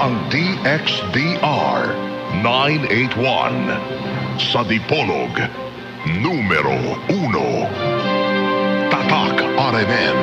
Ang DXDR 981 sa Dipolog, numero 1. Tatak RMN.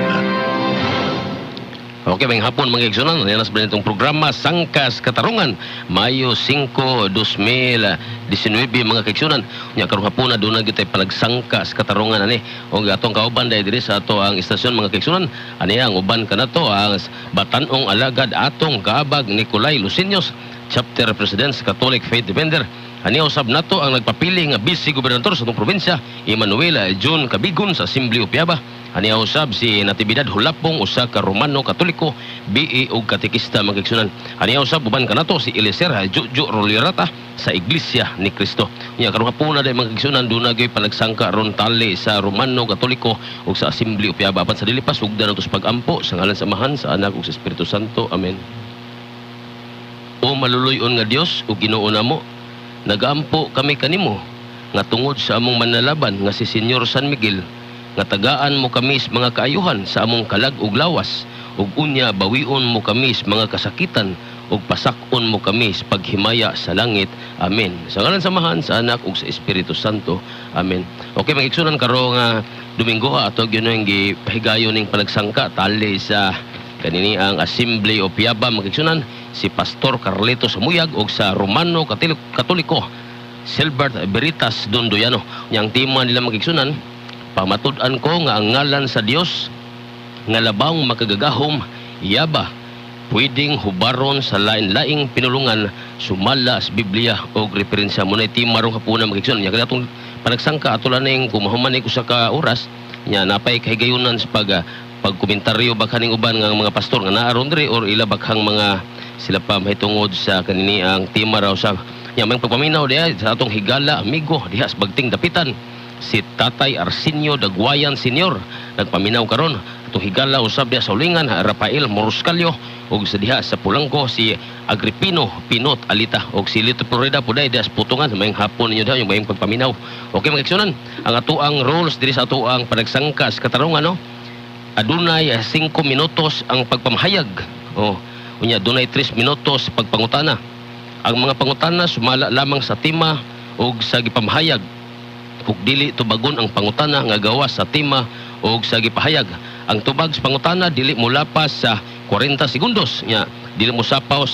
Okay, maayong hapon, mga igsunan. Yan sa itong programa Sangkas Katarungan, Mayo 5, 2019, mga kaigsunan. Nya karong hapon na doon gyud panagsangka sa katarungan ani. Og atong kauban dahil diri sa ato ang istasyon, mga kaigsunan. Ani ang uban kanato ang batanong alagad, atong kaabag Nicolay Lucinos, Chapter President sa Catholic Faith Defender. Ani usab nato ang nagpapili nga vice gobernador sa atong probinsya, Emmanuel John Cabigon sa Assembly of Yaba. Ani usab si Natividad Hulapong, usa ka Romano Katoliko, BE ug katekista, mga kaigsunan. Ani usab uban kanato si Eliezer Jojo Rolirata sa Iglesia ni Cristo. Nya karong hapuna day, mga kaigsunan, duna gyud panagsangka ron tali sa Romano Katoliko ug sa Assembly of Yaba. Apan sa dili pa, sugdan nato sa pag-ampo sa ngalan sa Amahan, sa Anak ug sa Espiritu Santo. Amen. O maluluy-on nga Dios ug Ginoo namo, nagaampo kami kanimo nga tungod sa among manlalaban nga si Senyor San Miguel, nga tagaan mo kami sa mga kaayuhan sa among kalag ug lawas, ug unya bawion mo kami sa mga kasakitan ug pasak-on mo kami sa paghimaya sa langit. Amen. Sa ngalan sa Amahan, sa Anak ug sa Espiritu Santo. Amen. Okay, mga igsunan, karong Domingo ato gyud ang gipahigayon ning panagsangka tali sa kanini ang Assembly of Yaba, mga igsunan, si Pastor Carlito Samuyag ug sa Romano Katoliko Silbert Veritas Dondoyano. Yang tema nila, mga igsunan, "Pamatud-an ko nga ang ngalan sa Dios nga labawng makagagahom, Yaba, pwedeng hubaron sa lain-laing pinulungan sumala sa Biblia o referensya." Mo na tema rong hapuna, mga igsunan. Nya atong panagsangka ato lang ning kung mahuman ni usa ka oras, nya napay kahigayunan sa pagkomentaryo bakhaning uban nga mga pastor nga naa ron diri or ila bakhang mga sila pa mahitungod sa kanini ang tema raw sa nya may pagpaminaw diha sa atong higala amigo diha sa Bagting Dapitan, si Tatay Arsenio Dagwayan Senior, nagpaminaw karon. Atong higala usab diha sa Ulingan, Rafael Moroscalio, ug sa diha sa Pulangko si Agripino Pinot Alita ug si Lito Florida po diha sa Putungan. Maayong hapon ninyo diha, yung mayong pagpaminaw. Okay, mga igsunan, ang atoang rules diri sa atoang panagsangka sa katarungan, no, adunay 5 minutos ang pagpamahayag. Oh, unya dunay 3 minutos pagpangutana. Ang mga pangutana sumala lamang sa tema ug sa gipamahayag ug dili tubagon ang pangutana nga gawas sa tema ug sa gipahayag. Ang tubag sa pangutana dili molapas sa 40 segundos. Nya dili mo sapaw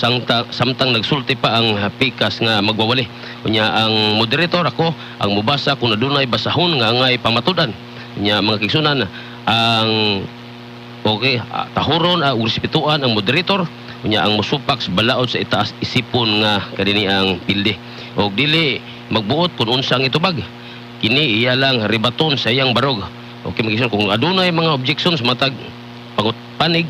samtang nagsulti pa ang pikas nga magwawali. Unya ang moderator, ako ang mubasa kung adunay basahon nga angay pamatudan. Nya mga kaigsunan, ang okay, tahuron ug respetuan ang moderator. Unya ang musupak sa balaod sa itaas isipon nga kanini ang pildi og dili magbuot kung unsa ang itubag. Kini iya lang ribaton sa iyang barog. Okay, mga igsoon, kung adunay mga objections matag pagut panig,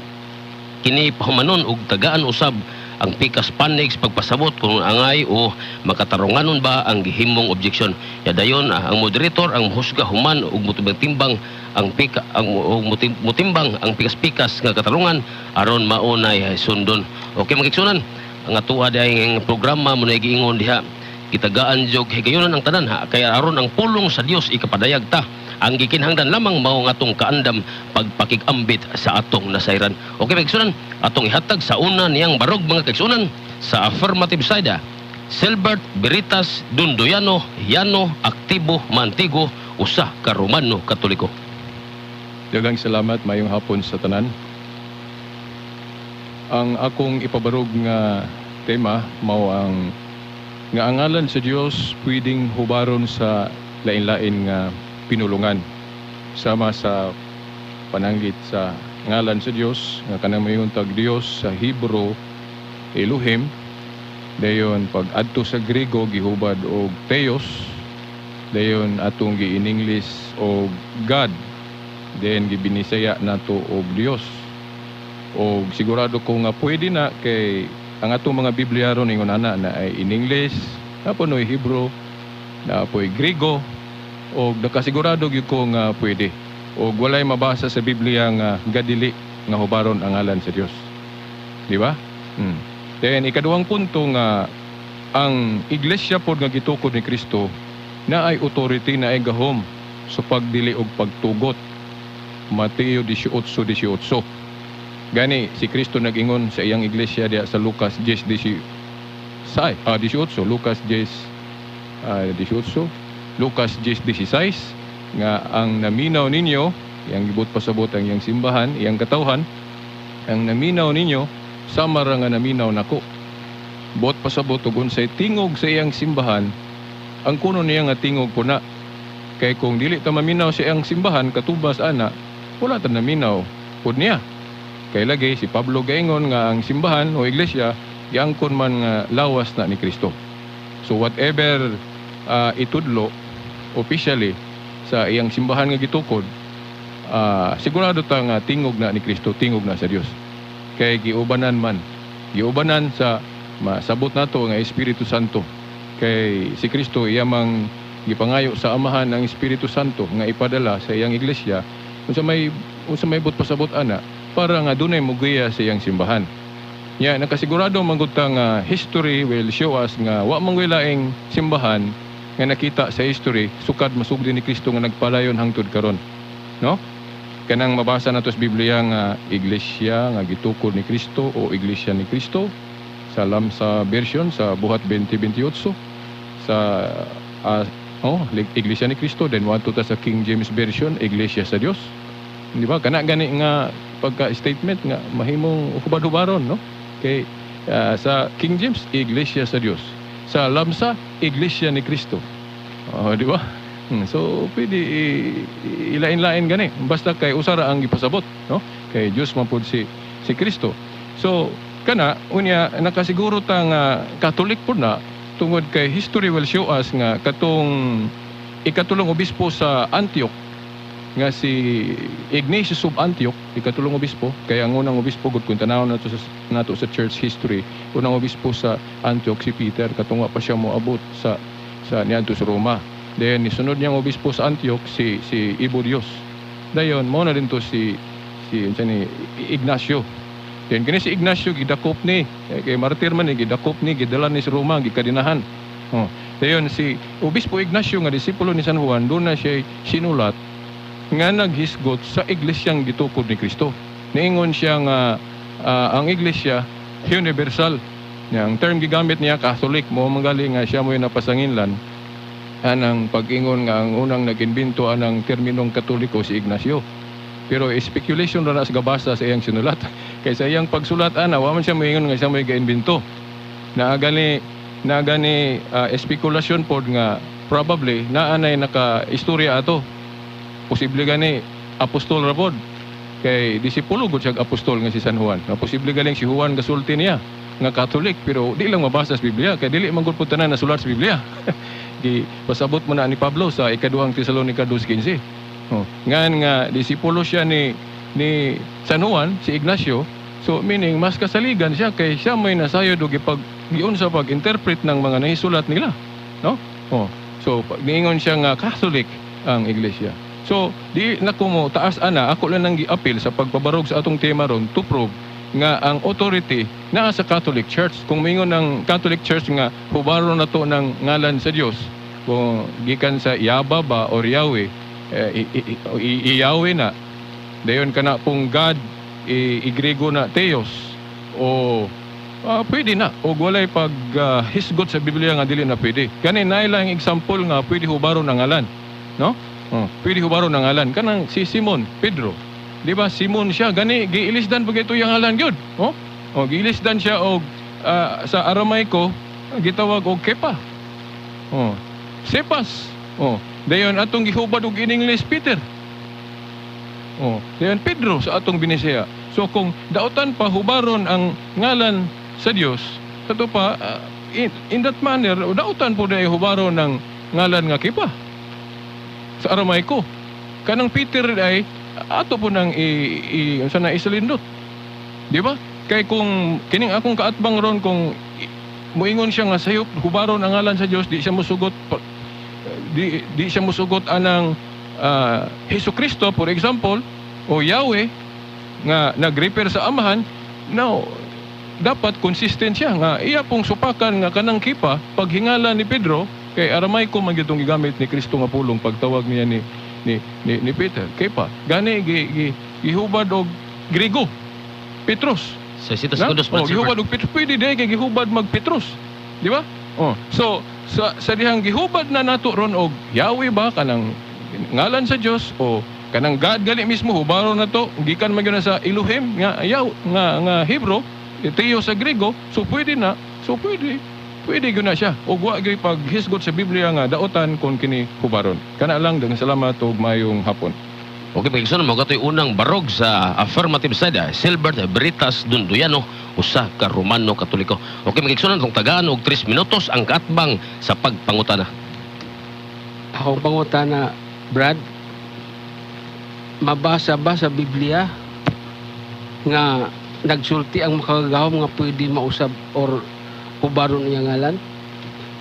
kini pahumanon og tagaan usab ang pikas panig sa pagpasabot kung angay o makatarunganon ba ang gihimong objection. Ya dayon ang moderator ang husga human ug mutimbang ang pika ang og mutimbang ang pikas-pikas nga katarungan aron maunay sundon. Okay, mga igsunan, ang atoa diay ang programa mo na giingon diha, gitagaan jog higayonan ang tanan ha, kaya aron ang pulong sa Dios ikapadayag ta. Ang gikinahanglan lamang mao nga atong kaandam pagpakigambit sa atong nasayran. Okay, mga igsunan, atong ihatag sa una niyang barog, mga kaigsunan, sa affirmative side, Silbert Veritas Dundoyano Yano Aktibo Mantigo, usa ka Romano Katoliko. Daghang salamat, mayong hapon sa tanan. Ang akong ipabarog nga tema mao ang nga ang ngalan sa Dios pwedeng hubaron sa lain-lain nga pinulungan. Sama sa pananggit sa ngalan sa Dios nga kanang mayon tag Dios sa Hebrew Elohim, dayon pag adto sa Griego gihubad og Theos, dayon atong gi-in English og God, then gibinisaya nato og Dios. Og sigurado ko nga pwede na kay ang atong mga Biblia ron ingon ana na ay in English, naa poy Hebrew, naa poy Griego, og nakasigurado gyud ko nga pwede. Og walay mabasa sa Biblia nga gadili nga hubaron ang ngalan sa Dios. Di ba? Then ikaduhang punto nga ang iglesia pod nga gitukod ni Kristo na ay authority na ay gahom sa pagdili og pagtugot. Mateo 18:18. Gani si Kristo nag-ingon sa iyang iglesia diya sa Lucas 10 18, Lucas 10 18, Lucas 10:16, nga ang naminaw ninyo, iyang gibot pasabot ang iyang simbahan, iyang katawhan, ang naminaw ninyo sama ra nga naminaw nako. Bot pasabot ug unsay tingog sa iyang simbahan, ang kuno niya nga tingog puna. Kay kung dili ta maminaw sa iyang simbahan katubas ana, wala ta naminaw pud niya. Kay lagi si Pablo gaingon nga ang simbahan o iglesia giangkon man nga lawas na ni Kristo. So whatever itudlo officially sa iyang simbahan nga gitukod, sigurado ta nga tingog na ni Kristo, tingog na sa Dios. Kay giubanan man, giubanan sa masabot nato nga Espiritu Santo. Kay si Kristo iya mang gipangayo sa Amahan ang Espiritu Santo nga ipadala sa iyang iglesia unsa may but pasabot ana para nga dunay mugiya sa iyang simbahan. Ya, nakasigurado man gud ta nga history will show us nga wa man gyud laing simbahan nga nakita sa history sukad masugdi ni Kristo nga nagpalayon hangtod karon. No? Kanang mabasa nato sa Biblia nga iglesia nga gitukod ni Kristo o iglesia ni Kristo sa Lamsa version sa Buhat 20:28 sa oh, Iglesia ni Kristo, then one ta sa King James Version, Iglesia sa Dios. Di ba? Kana gani nga pagka statement nga mahimong hubad-hubaron, no? Kay sa King James, Iglesia sa Dios. Sa Lamsa, Iglesia ni Kristo. Oh, di ba? So pwede ilain-lain gani. Basta kay usara ang gipasabot, no? Kay Dios man pud si Kristo. So kana unya nakasiguro ta nga Catholic pud na tungod kay history will show us nga katong ikatulong obispo sa Antioch nga si Ignatius of Antioch, ikatulong obispo, kaya ang unang obispo gud kung tanawon nato sa church history, unang obispo sa Antioch si Peter, katong wa pa siya moabot sa niadto sa Roma. Then nisunod niyang obispo sa Antioch si Ibodios. Dayon mao na din to si unsa ni Ignacio. Then kini si Ignacio gidakop ni kay martir man ni, gidakop ni, gidala ni sa Roma, gikadinahan. Oh. Dayon si Obispo Ignacio nga disipulo ni San Juan, doon na siya sinulat nga naghisgot sa iglesyang gitukod ni Kristo. Niingon siya nga ang iglesia universal. Nya, ang term gigamit niya Catholic mo manggali nga siya mo napasanginlan anang pag-ingon nga ang unang nag-imbento anang terminong Katoliko si Ignacio. Pero speculation ra na sa gabasa sa iyang sinulat. Kay sa iyang pagsulat ana, wa man siya moingon nga siya mo'y ga-imbento. Naa gani spekulasyon pod nga probably naa nay naka istorya ato. Posible gani apostol ra pod. Kay disipulo gud siya apostol nga si San Juan. Nga posible galing si Juan gasulti niya nga Catholic, pero di lang mabasa sa Biblia kay dili man gud pud tanan nasulat sa Biblia. Gi pasabot mo na ni Pablo sa ikaduhang Tesalonica 2:15. Oh, ngan nga disipulo siya ni San Juan, si Ignacio. So meaning mas kasaligan siya kay siya may nasayod og ipag giunsa pag-interpret ng mga nahisulat nila, no? Oh. So pag niingon siya nga Catholic ang iglesia. So di na ko mo taas ana, ako lang nang giapil sa pagpabarog sa atong tema ron to prove nga ang authority naa sa Catholic Church. Kung moingon ng Catholic Church nga hubaro na to ng ngalan sa Dios, kung gikan sa Yaba ba or Yahweh, eh, Yahweh na. Dayon kana pong God, i-Grego na Theos o pwede na og walay pag hisgot sa Biblia nga dili na pwede. Kani naay lang example nga pwede hubaron ang ngalan, no? Oh, pwede hubaron ang ngalan kanang si Simon Pedro. Di ba Simon siya, gani giilisdan pag ito yung ngalan gyud. Oh, oh, giilisdan siya og sa Aramaiko gitawag og Kepa. Oh, Cephas. Oh, dayon atong gihubad og in English Peter. Oh, dayon Pedro sa atong Binisaya. So kung dautan pa hubaron ang ngalan sa Dios, kato pa in that manner dautan po na hubaron ng ngalan nga Kepa. Sa Aramaiko. Kanang Peter ay ato po nang i unsa na isalindot. Di ba? Kay kung kining akong kaatbang ron, kung muingon siya nga sayop hubaron ang ngalan sa Dios, di siya musugot di siya musugot anang Hesus Kristo, for example, o Yahweh nga nag-refer sa Amahan. Now dapat consistent siya nga iya pong supakan nga kanang Kepa paghingala ni Pedro, kay Aramaiko man gyud tong gigamit ni Kristo nga pulong pagtawag niya ni Peter, Kepa. Gani gi, gi gihubad og Griego. Petros. Sa 7 Na? segundos, Oh, Brad gihubad Silver. og Petros, pwede diay kay gihubad mag Petros. Di ba? Oh, so sa dihang gihubad na nato ron og Yahweh ba, kanang ngalan sa Dios, o kanang God gali mismo hubaron na to gikan man gyud na sa Elohim nga Yaw nga nga Hebrew, Theo sa Grego, so pwede na, so pwede pwede gyud na siya og wa gyud paghisgot sa Biblia nga daotan kung kini hubaron. Kana lang, daghang salamat ug maayong hapon. Okay, mga kaigsunan, mao kato'y unang barog sa affirmative side, Silbert Britas Dunduyano, usa ka Romano Katoliko. Okay, mga kaigsunan, kung tagaan og 3 minutos ang kaatbang sa pagpangutana. Akong pangutana, Brad, mabasa ba sa Biblia nga nagsulti ang Makagagahom nga pwede mausab or hubaron iya ngalan?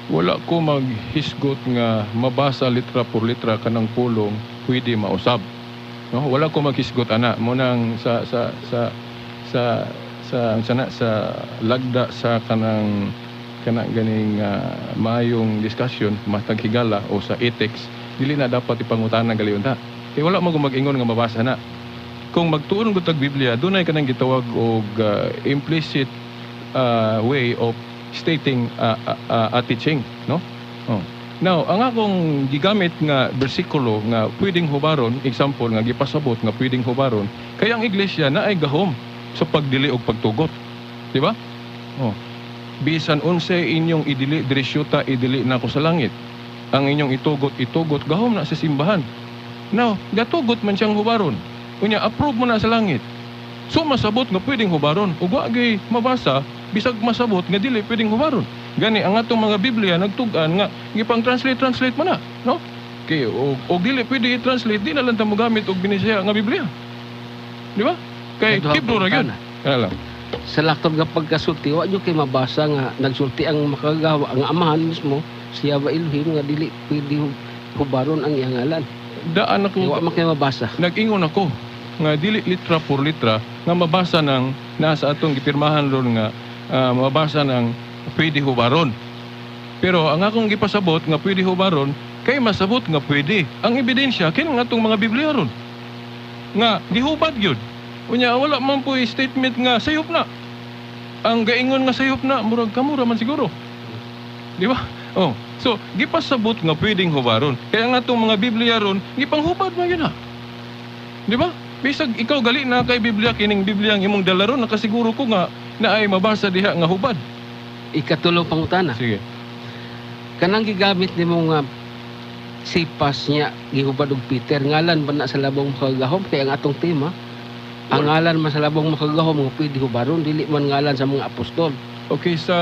Wala ko maghisgot nga mabasa litra por litra kanang pulong pwede mausab. No, wala ko maghisgot ana mo nang sa sana sa lagda sa kanang kana ganing maayong discussion matag higala o sa ethics, dili na dapat ipangutana gali unta. Kay wala mo mag-ingon nga mabasa na. Kung magtuon gud tag Biblia, dunay kanang gitawag og implicit way of stating a teaching, no? Oh. Now, ang akong gigamit nga bersikulo nga pwedeng hubaron, example nga gipasabot nga pwedeng hubaron, kay ang iglesia na ay gahom sa pagdili og pagtugot. Di ba? Oh. Bisan unsay inyong idili diri syuta, idili nako sa langit. Ang inyong itugot, itugot gahom na sa simbahan. Now, gatugot man siyang hubaron. Unya approve mo na sa langit. So masabot nga pwedeng hubaron. Ug wa gyud mabasa bisag masabot nga dili pwedeng hubaron. Gani ang atong mga Biblia nagtug-an nga gipang translate translate man na, no? Kay og dili pwede i-translate, di na lang ta mogamit og Binisaya nga Biblia. Di ba? Kay Kaduhang Hebrew ra gyud. pangutana. Kana lang. Sa laktod nga pagkasulti, wa jud kay mabasa nga nagsulti ang Makagagahom, ang Amahan mismo, siya ba Elohim, nga dili pwede hubaron ang iyang ngalan? Daan ako Kay wa man kay mabasa. Nag-ingon ako nga dili litra por litra nga mabasa ng nasa atong gipirmahan ron nga mabasa ng pwede hubaron. Pero ang akong gipasabot nga pwede hubaron kay masabot nga pwede. Ang ebidensya kini nga atong mga Biblia ron. Nga gihubad gyud. Unya wala man po statement nga sayop na. Ang gaingon nga sayop na, murag kamo ra man siguro. Di ba? Oh. So, gipasabot nga pwedeng hubaron. Kaya nga atong mga Biblia ron, gipanghubad man yun ha. Di ba? Bisag ikaw gali na kay Biblia, kining Biblia ang imong dala ron, nakasiguro ko nga na ay mabasa diha nga hubad. Ikatulong pangutana. Sige. Kanang gigamit nimo nga Sipas niya gihubad og Peter, ngalan ba na sa Labong Makagagahom? Kay ang atong tema, ang ngalan man sa Labong Makagagahom nga pwede hubaron, dili man ngalan sa mga apostol. Okay, sa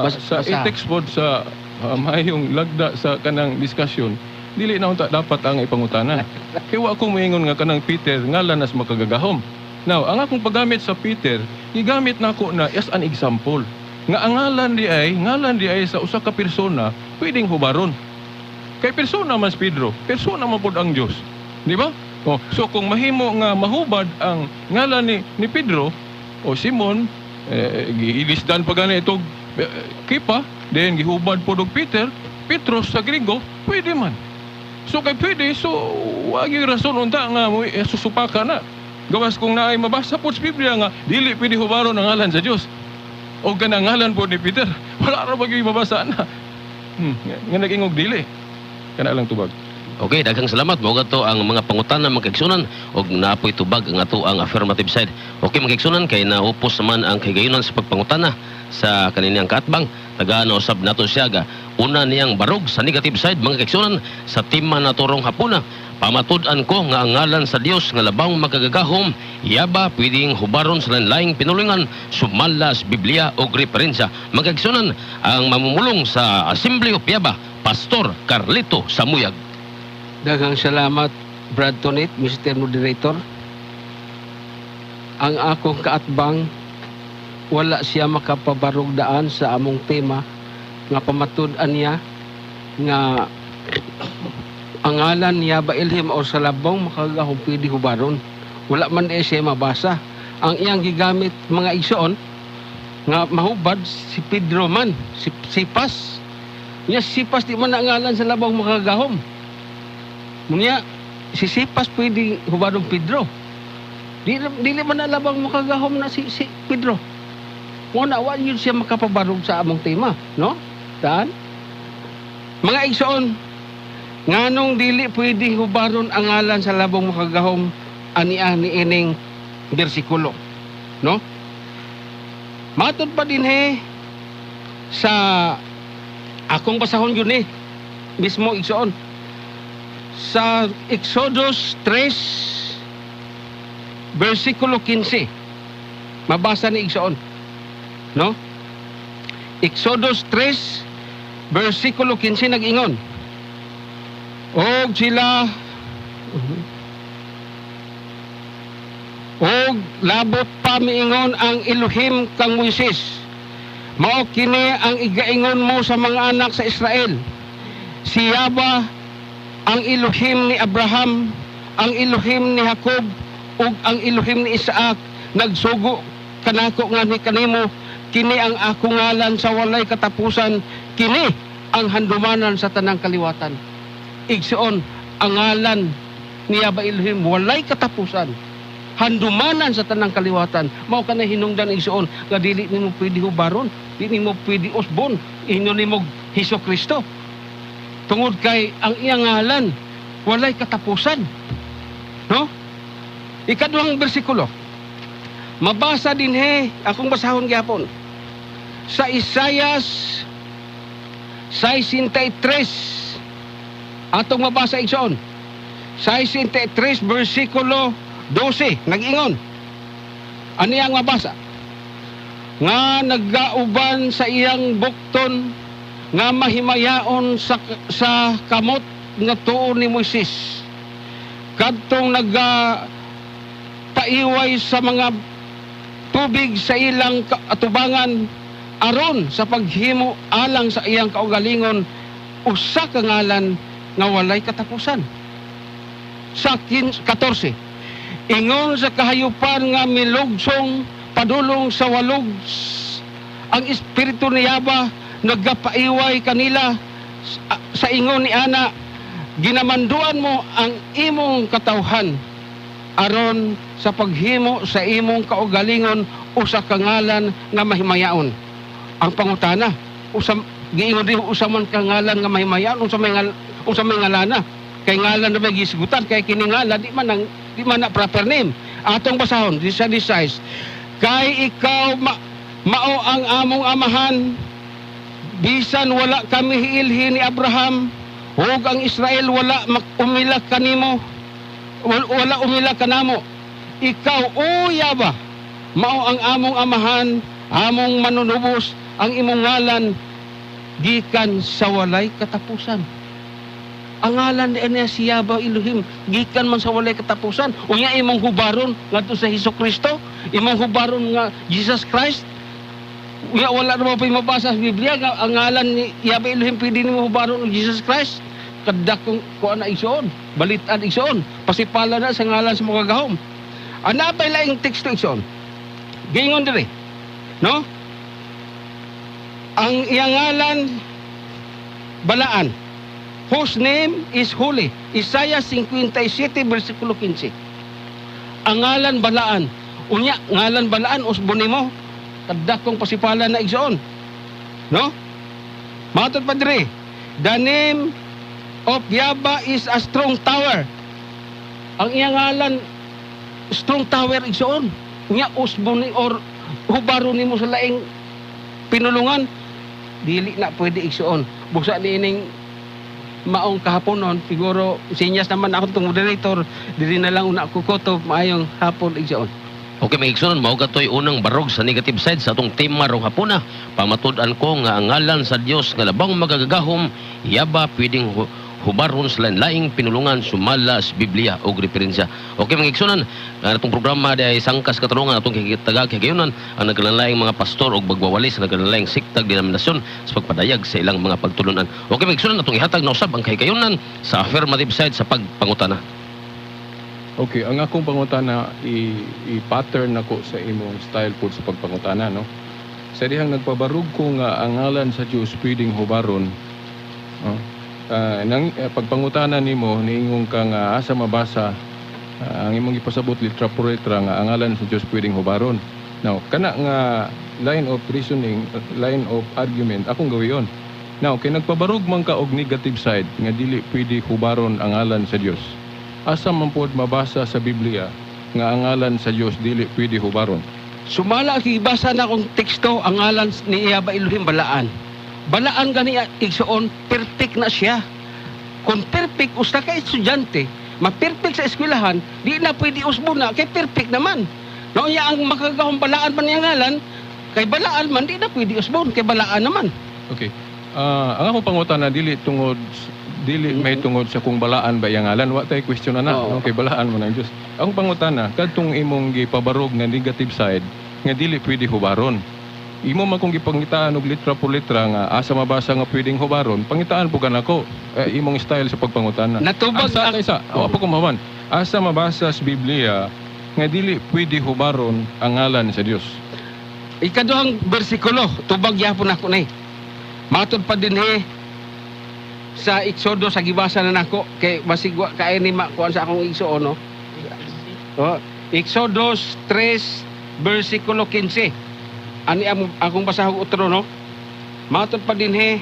Oh, sa basa. ethics pod, sa mayong lagda sa kanang discussion, dili na unta dapat ang ipangutana. Kay wa ko moingon nga kanang Peter ngalan nas Makagagahom. Now, ang akong paggamit sa Peter, gigamit nako na as an example. Nga ang ngalan di ay sa usa ka persona pwedeng hubaron. Kay persona man si Pedro, persona man pod ang Dios. Di ba? Oh, so kung mahimo nga mahubad ang ngalan ni Pedro o Simon, eh, giilisdan pa gani itong Kipa, then gihubad po og Peter, Petros sa Griego, pwede man. So kay pwede, so wag yung rason unta nga mo susupaka na. Gawas kung naay mabasa po sa Biblia nga dili pwede hubaron ang ngalan sa Dios. O kanang ngalan po ni Peter, wala ra ba gyud mabasa na. Nga nag-ingog dili. Kana lang tubag. Okay, daghang salamat. Mao to ang mga pangutana, mga kaigsunan, ug naapoy tubag ang ato ang affirmative side. Okay, mga kaigsunan, kay naupos naman ang kahigayonan sa pagpangutana sa kaniniyang kaatbang. Tagaan usab nato siya ga una niyang barog sa negative side, mga kaigsunan, sa tema nato rong hapuna. Pamatud-an ko nga ang ngalan sa Dios nga Labang Makagagahom, Yaba, pwedeng hubaron sa laing pinulungan sumala sa Biblia o referensya. Mga kaigsunan, ang mamumulong sa Assembly of Yaba, Pastor Carlito Samuyag. Daghang salamat, Brad Tonet, Mr. Moderator. Ang akong kaatbang, wala siya makapabarog daan sa among tema nga pamatud-an niya nga ang ngalan niya ba Elohim o sa Labong Makagagahom pwede hubaron. Wala man eh siya mabasa. Ang iyang gigamit, mga igsoon, nga mahubad si Pedro man, si Sipas. Nya Sipas di man na ngalan sa Labong Makagagahom. Munya si Sipas pwede hubaron Pedro. Dili man na labang makagahom na si Pedro. Mo na wa yun siya makapabarog sa among tema, no? Daan? Mga igsoon, nganong dili pwede hubaron ang ngalan sa labong makagahom ania ni ining bersikulo, no? Matod pa din he sa akong basahon yun eh mismo, igsoon, sa Exodus 3 versikulo 15. Mabasa ni, igsoon, no? Exodus 3 versikulo 15, nag-ingon og sila og labot pa miingon ang Elohim kang Moises, "Mao kini ang igaingon mo sa mga anak sa Israel: Si Yaba ang Elohim ni Abraham, ang Elohim ni Jacob ug ang Elohim ni Isaac nagsugo kanako nganhi kanimo. Kini ang akong ngalan sa walay katapusan, kini ang handumanan sa tanang kaliwatan." Igsoon, ang ngalan ni Yaba Elohim walay katapusan, handumanan sa tanang kaliwatan. Mao kana hinungdan, igsoon, nga dili nimo pwede hubaron, di nimo pwede usbon ingon nimo Hesus Kristo, tungod kay ang iyang ngalan walay katapusan, no? Ikaduhang bersikulo, mabasa dinhe, akong basahon gyapon sa Isayas 63. Atong mabasa, igsoon, 63 versikulo 12, nag-ingon ani ang mabasa nga nagauban sa iyang bukton nga mahimayaon sa kamot nga tuo ni Moises, kadtong naga paiway sa mga tubig sa ilang atubangan, aron sa paghimo alang sa iyang kaugalingon usa ka ngalan nga walay katapusan. Sa 14, ingon sa kahayupan nga milugsong padulong sa walog, ang espiritu ni Yaba nagapaiway kanila sa ingon ni ana, ginamanduan mo ang imong katawhan aron sa paghimo sa imong kaugalingon usa ka ngalan nga mahimayaon. Ang pangutana, usa giingon din usa man ka ngalan nga mahimayaon, unsa may ngalana? Kay ngalan na may gisgutan, kay kini ngalan di man na proper name. Atong basahon di sa 16, kay ikaw mao ang among amahan bisan wala kami hiilhin ni Abraham, ug ang Israel wala umila kanimo, wala umila kanamo. Ikaw, o Yaba, mao ang among amahan, among manunubos ang imong ngalan gikan sa walay katapusan. Ang ngalan ni niya si Yaba Elohim gikan man sa walay katapusan. Unya imong hubaron ngadto sa Hesus Kristo, imong hubaron nga Jesus Christ. Unya wala naman pa mabasa sa Biblia nga ang ngalan ni Yaba Elohim pwede nimo hubaron og Jesus Christ. Kadakong kuan na, igsoon, balitan, igsoon, pasipala na sa ngalan sa makagahom. Ana pa laing teksto, igsoon? Giingon diri, no, ang iyang ngalan balaan, whose name is holy. Isaiah 57 versikulo 15. Ang ngalan balaan. Unya ngalan balaan usbon nimo, kadakong pasipala na, igsoon, no? Matod pa diri, the name of Yaba is a strong tower. Ang iyang ngalan strong tower, igsoon. Unya usbon ni or hubaro nimo sa laing pinulungan, dili na pwede, igsoon. Busa ni ining maong kahaponon, siguro sinyas naman ako tong moderator, dili na lang una ko kutob. Maayong hapon, igsoon. Okay, mga igsoon, mao katoy unang barog sa negative side sa atong tema rong hapuna. Pamatud-an ko nga ang ngalan sa Dios nga labang magagahom, Yaba, pwedeng hubaron sa lain-laing pinulungan sumala sa Biblia o referensya. Okay, mga igsunan, ang atong programa di ay Sangkas Katarungan, atong tagag higayunan ang nagkalalaing mga pastor o bagwawali sa nagkalalaing siktag denominasyon sa pagpadayag sa ilang mga pagtulunan. Okay, mga igsunan, atong ihatag na usab ang kahigayunan sa affirmative side sa pagpangutana. Okay, ang akong pangutana, i-pattern nako sa imong style po sa pagpangutana, no? Sa dihang nagpabarug ko nga ang ngalan sa Dios pwedeng hubaron, no? Nang pagpangutana nimo, niingon ka nga asa mabasa Ang imong gipasabot litra por litra nga ang ngalan sa Dios pwedeng hubaron. Now, kana nga line of reasoning, line of argument akong gawion. Now, kay nagpabarog man ka og negative side nga dili pwede hubaron ang ngalan sa Dios. Asa man pod mabasa sa Biblia nga ang ngalan sa Dios dili pwede hubaron? Sumala ang gibasa na akong teksto, ang ngalan ni Yahweh Elohim balaan. Balaan gani, igsoon, perfect na siya. Kung perfect usa ka estudyante, ma-perfect sa eskwelahan, di na pwede usbon na kay perfect naman. No, iya ang makagagahom balaan man niyang ngalan, kay balaan man, di na pwede usbon kay balaan naman. Okay. Ang akong pangutana dili may tungod sa kung balaan ba iyang ngalan, wa tay question ana, Oo. No, kay balaan man ang Dios. Ang pangutana kadtong imong gipabarog nga negative side nga dili pwede hubaron. Imo man kung gipangitaan og litra por litra nga asa mabasa nga pwedeng hubaron, pangitaan po kanako eh, imong style sa pagpangutana. Natubag Asa ang kaysa, oh, pa ko maman. Asa mabasa sa Biblia nga dili pwede hubaron ang ngalan sa Dios? Ikaduhang bersikulo, tubag yapon ako na eh. Matod pa din sa Exodo sa gibasa na nako kay basig wa kay ni makuan sa akong igsoon, no. Oh, Exodus 3 bersikulo 15. Ani ang akong basahog utro, no. Matod pa dinhi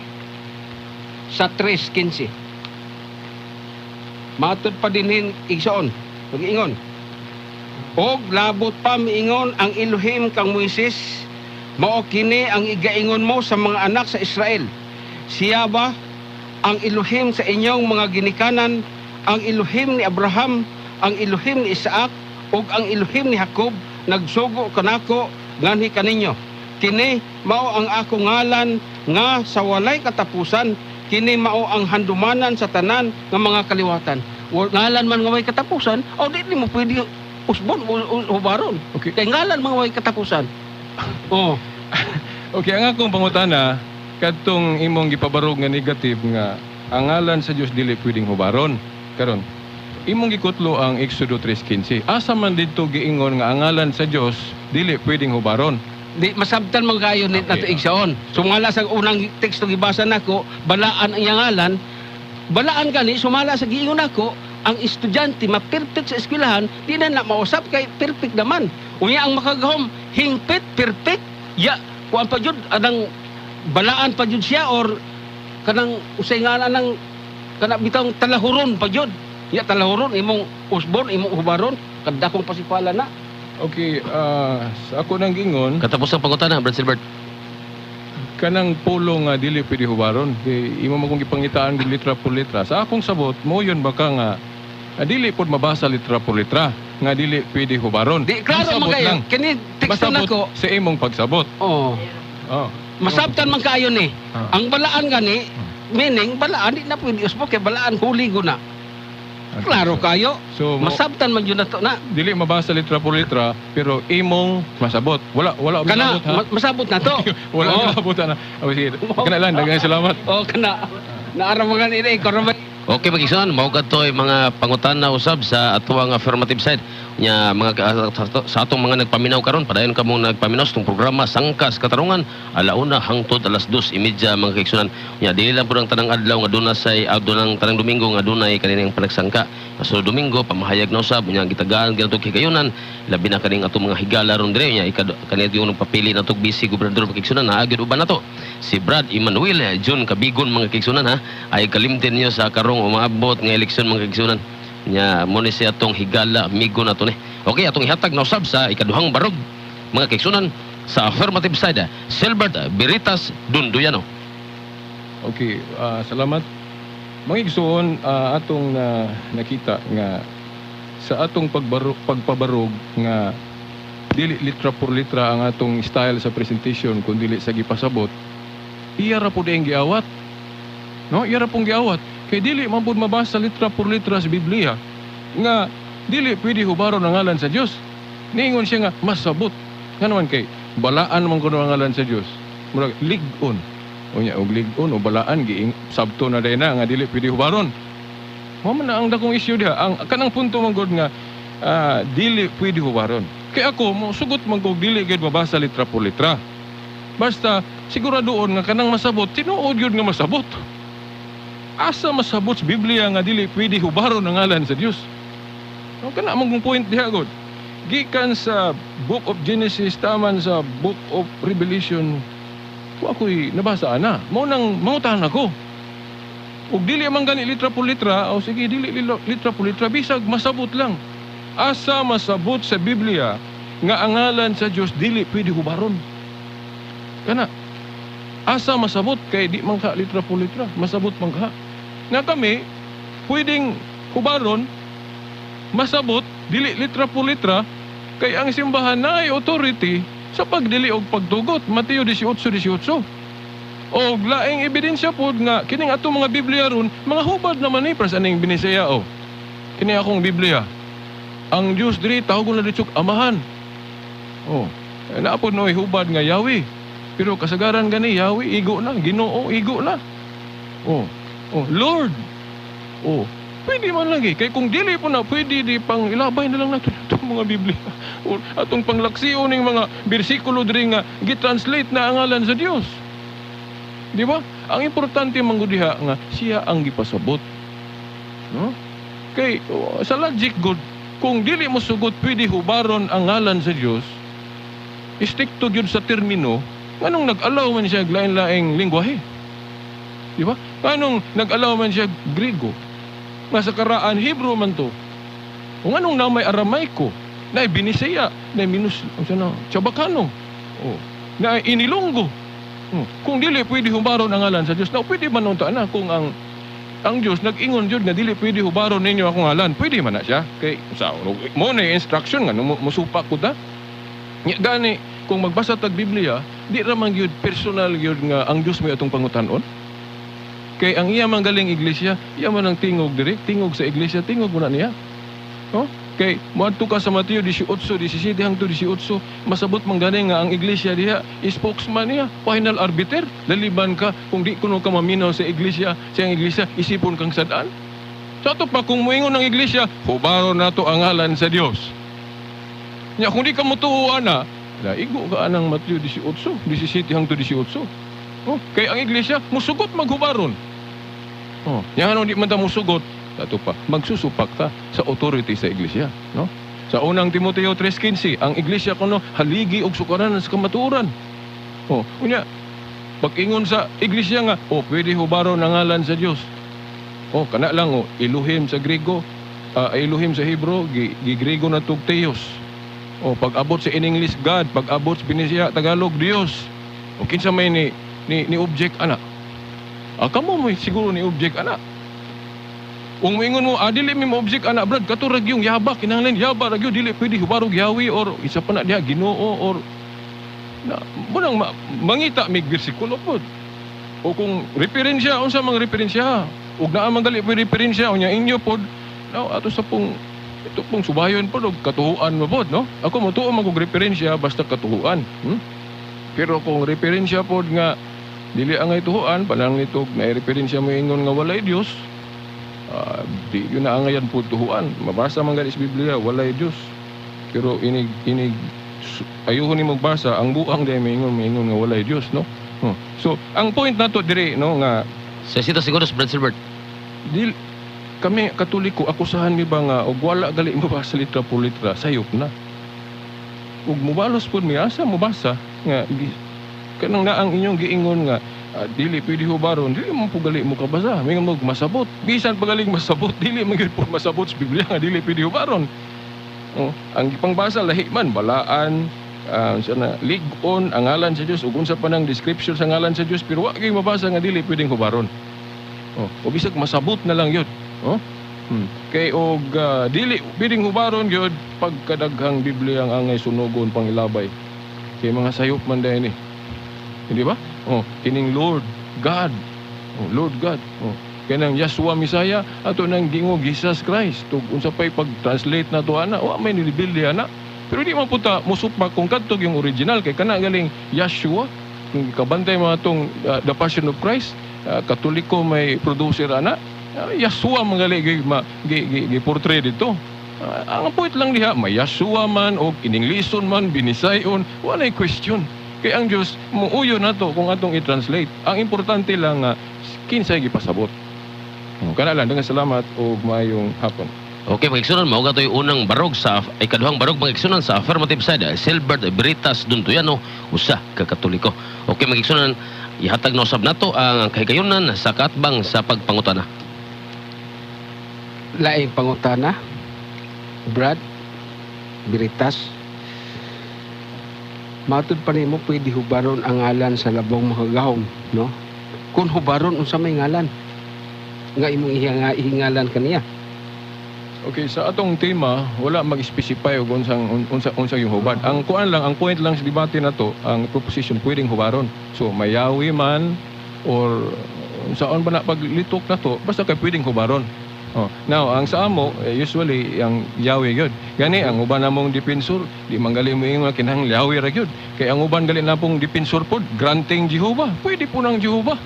sa 3:15. Matod pa dinhi, igsoon, mag-ingon. Og labot pa miingon ang Elohim kang Moises, "Mao kini ang igaingon mo sa mga anak sa Israel. Siya ba ang Elohim sa inyong mga ginikanan, ang Elohim ni Abraham, ang Elohim ni Isaac, ug ang Elohim ni Jacob, nagsugo kanako nganhi kaninyo. Kini mao ang akong ngalan nga sa walay katapusan, kini mao ang handumanan sa tanan nga mga kaliwatan." Ngalan man nga way katapusan, o di nimo pwede usbon o hubaron. Okay. Kay ngalan mga way katapusan. Oh, Okay, ang akong pangutana kadtong imong gipabarog nga negative nga ang ngalan sa Dios dili pwedeng hubaron. Karon, imong gikutlo ang Exodo 3:15. Asa man didto giingon nga ang ngalan sa Dios dili pwedeng hubaron? Di masabtan man kayo ni nato, igsoon. Sumala sa unang teksto gibasa nako, balaan ang iyang ngalan. Balaan gani sumala sa giingon nako, ang estudyante ma-perfect sa eskwelahan, di na na mausap kay perfect naman. Unya ang makagahom hingpit perfect ya kuan pa jud anang balaan pa jud siya or kanang usay nga nang kana bitang talahuron pa jud. Ya talahuron imong usbon, imong hubaron, kadakong pasipala na. Okay, sa ako nang gingon Katapos ang pangutana, Brad Silbert. Kanang pulo nga dili pwede hubaron kay imo man kong gipangitaan og litra por litra. Sa akong sabot mo yun baka nga dili pod mabasa litra por litra nga dili pwede hubaron. Di klaro man Masabot kayo. lang. Kini teksto Masabot nako. sa imong pagsabot. Oh. Oh. Masabtan man kaayo ni. Ah. Ang balaan gani, meaning balaan di na pwede usbo kay balaan huli na. Klaro kayo. So, Masabtan man yun na to na. Dili mabasa litra por litra pero imong masabot. Wala wala Kana masabot, ha. masabot na to. Wala Oo. masabot na. Oh, sige. Kana lang, daghang salamat. Oh, kana. Naara mga ni karon. Okay, mga igsoon, mao kadto'y mga pangutana usab sa atuang affirmative side. Nya mga sa atong mga nagpaminaw karon, padayon kamo nagpaminaw sa itong programa Sangkas Katarungan, alauna hangtod 2:30, mga kaigsunan. Nya dili lang pud ang tanang adlaw nga duna say dunang tanang Domingo nga dunay kaninang panagsangka. So Domingo pamahayag na usab, nya gitagaan ginatog higayunan, labi na kaning atong mga higala ron dire, nya ikad kanito yung nagpapili na tog busy gobernador, mga kaigsunan, naa gyud uban nato. Si Brad Emmanuel John Kabigon, mga kaigsunan, ha. Ay kalimtin niyo sa karong umaabot nga eleksyon, mga kaigsunan. Nya mo ni siya atong higala amigo nato ni. Okay, atong ihatag na usab sa ikaduhang barog, mga kaigsunan, sa affirmative side, Silbert Beritas Dunduyano. Okay, salamat. Mga igsoon, atong na nakita nga sa atong pagpabarog nga dili litra por litra ang atong style sa presentation kun dili sa gipasabot, iya ra pud ang giawat. No, iya ra pong giawat. Kay dili man pud mabasa litra por litra sa Biblia nga dili pwede hubaron ang ngalan sa Dios. Niingon siya nga masabot. Nga naman kay balaan man kuno ang ngalan sa Dios. Murag lig-on. Unya og lig-on o balaan giing sabto na day na nga dili pwede hubaron. Mao man na ang dakong issue diha. Ang kanang punto man gud nga dili pwede hubaron. Kay ako mo sugot man kog dili gyud mabasa litra por litra. Basta siguradoon nga kanang masabot tinuod gyud nga masabot. Asa masabot sa Biblia nga dili pwede hubaron ang ngalan sa Dios? No, kana among point diha gud. Gikan sa Book of Genesis taman sa Book of Revelation, wa ko'y nabasa ana. Mao nang mangutahan ako. Ug dili man gani litra por litra, o sige, dili litra por litra, bisag masabot lang. Asa masabot sa Biblia nga ang ngalan sa Dios dili pwede hubaron? Kana. Asa masabot? Kay di man ka litra por litra, masabot man ka. Nga kami pwedeng hubaron, masabot dili litra por litra, kay ang simbahan na ay authority sa pagdili og pagtugot, Mateo 18:18. Og laing ebidensya pod nga kining atong mga Biblia ron mga hubad naman ni para sa aning Binisaya, oh. Kini akong Biblia. Ang Dios diri tawgon na dito Amahan. Oh, eh, naa pod noy hubad nga Yahweh. Pero kasagaran gani Yahweh igo na, Ginoo igo na. Oh, Lord. Oh, pwede man lagi. Kay kung dili po na pwede, di pang ilabay na lang nato itong mga Biblia. Or atong panglaksiyon ning mga bersikulo diri nga gi-translate na ang ngalan sa Dios. Di ba? Ang importante man gud diha nga siya ang gipasabot. No? Kay oh, sa logic gud, kung dili mo sugot pwede hubaron ang ngalan sa Dios, stick to gyud sa termino, nganong nag-allow man siya og lain-laing lingwahe? Di ba? Nganong nag-allow man siya Griego? Nga sa karaan Hebrew man to. O nganong na may Aramaiko, na Binisaya, na Minus, unsa na, Chabacano. Oh, na Inilonggo. Kung dili pwede hubaron ang ngalan sa Dios, na pwede man unta na kung ang Dios nag-ingon jud nga dili pwede hubaron ninyo akong ngalan, pwede man na siya. Kay sa mo na yung instruction nga musupak ko ta. Nya gani kung magbasa tag Biblia, di ra man gyud personal gyud nga ang Dios may atong pangutan-on. Kay ang iya man galing iglesia, iya man ang tingog diri, tingog sa iglesia, tingog mo na niya. Oh? Kay moadto ka sa Mateo 18:17 hangtod 18, masabot man gani nga ang iglesia diha spokesman niya, final arbiter. Laliban ka kung di kuno ka maminaw sa iglesia, sa iyang iglesia isipon kang sad-an. Sa ato pa kung moingon ang iglesia, hubaron nato ang ngalan sa Dios. Nya kung di ka motuo ana, laigo ka anang Mateo 18:17 hangtod 18. Oh, kay ang iglesia musugot maghubaron. Oh, nya di man ta musugot, ato pa magsusupak ta sa authority sa iglesia, no? Sa Unang Timoteo 3:15, ang iglesia kuno haligi og sukaranan sa kamatuoran. Oh, unya pag-ingon sa iglesia nga, oh, pwede hubaron ang ngalan sa Dios. Oh, kana lang oh, Elohim sa Griego, Elohim sa Hebrew, gi Griego na tug Theos. Oh, pag abot sa in English God, pag abot sa Binisaya Tagalog Dios. O kinsa may ni object ana? Ah, kamo mo siguro ni object ana. Kung moingon mo, ah, dili mi mo object ana, brad, kato ra gyung yaba, kinahanglan yaba ra gyud, dili pwede hubarog Yahweh or isa pa na diha Ginoo or na munang mangita mig bersikulo pod. O kung referensya, unsa mang referensya? Ug naa man gali po referensya unya inyo pod, no, ato sa pong ito pong subayon pod og katuhuan mo pod, no? Ako motuo man kog referensya basta katuhuan. Pero kung referensya pod nga dili angay tuhuan, panang nito na referensya mo ingon nga walay Dios, di yun na angayan po tuhuan. Mabasa man gani sa Biblia, walay Dios. Pero inig inig ayuhon ni magbasa, ang buang di maingon nga walay Dios, no? Oh. So, ang point nato diri, no, nga Sa sita segundos, Brad Silbert. Dil kami Katoliko, akusahan mi ba nga og wala gali mabasa litra por litra, sayop na. Ug mubalos pud mi asa mobasa nga kanang naang inyong giingon nga dili pwede hubaron, dili man po gali mo kabasa. Mingon mo masabot. Bisan pa galing masabot, dili man gyud po masabot sa Biblia nga dili pwede hubaron. Oh, ang gipangbasa lahi man balaan, sa na lig-on ang ngalan sa Dios ug unsa pa nang description sa ngalan sa Dios, pero wa gyud mabasa nga dili pwedeng hubaron. Oh, o bisag masabot na lang yun. Oh? Kay og dili pwedeng hubaron gyud, pagkadaghang Biblia ang angay sunogon pangilabay. Kay mga sayop man dahil ni. Hindi ba? Oh, kining Lord God. Oh, Lord God. Oh. Kanang Yahshua Messiah ato nang giingog Jesus Christ. Tug unsa pay pag-translate na to ana, wa may nirebuild ana. Pero di man puta musupak kung kadtog yung original kay kana galing Yahshua. Kung kabantay mga atong The Passion of Christ, Katoliko may producer ana, Yahshua man gali gi, ma, gi, gi, gi portray dito. Ang point lang diha, may Yahshua man o ininglison man, Binisayon, walay question. Kay ang Diyos muuyo na to kung atong i-translate. Ang importante lang nga kinsay gipasabot. Kana lang, daghang salamat ug maayong hapon. Okay, mga igsunan, mao gato'y unang barog sa ikaduhang barog, mga igsunan, sa affirmative side, Silbert Britas Duntuyano, usa ka Katoliko. Okay, mga igsunan, ihatag na usab nato ang kahigayunan sa kaatbang sa pagpangutana. Laing pangutana, Brad Biritas, matud pa nimo pwede hubaron ang ngalan sa labong makagahom, no? Kung hubaron, unsa may ngalan nga imong ihingalan kaniya? Okay, sa atong tema, wala mag-specify og unsang unsa yung hubad. Ang kuan lang, ang point lang sa debate na to, ang proposition pwedeng hubaron. So mayawi man or unsaon ba na paglitok na to, basta kay pwedeng hubaron. Oh, now ang sa amo eh, usually ang Yahweh gyud. Gani ang uban namong defensor, di man gali mo ingon kinahanglan Yahweh ra gyud. Kay ang uban gali na pong defensor pod, granting Jehovah. Pwede po nang Jehovah.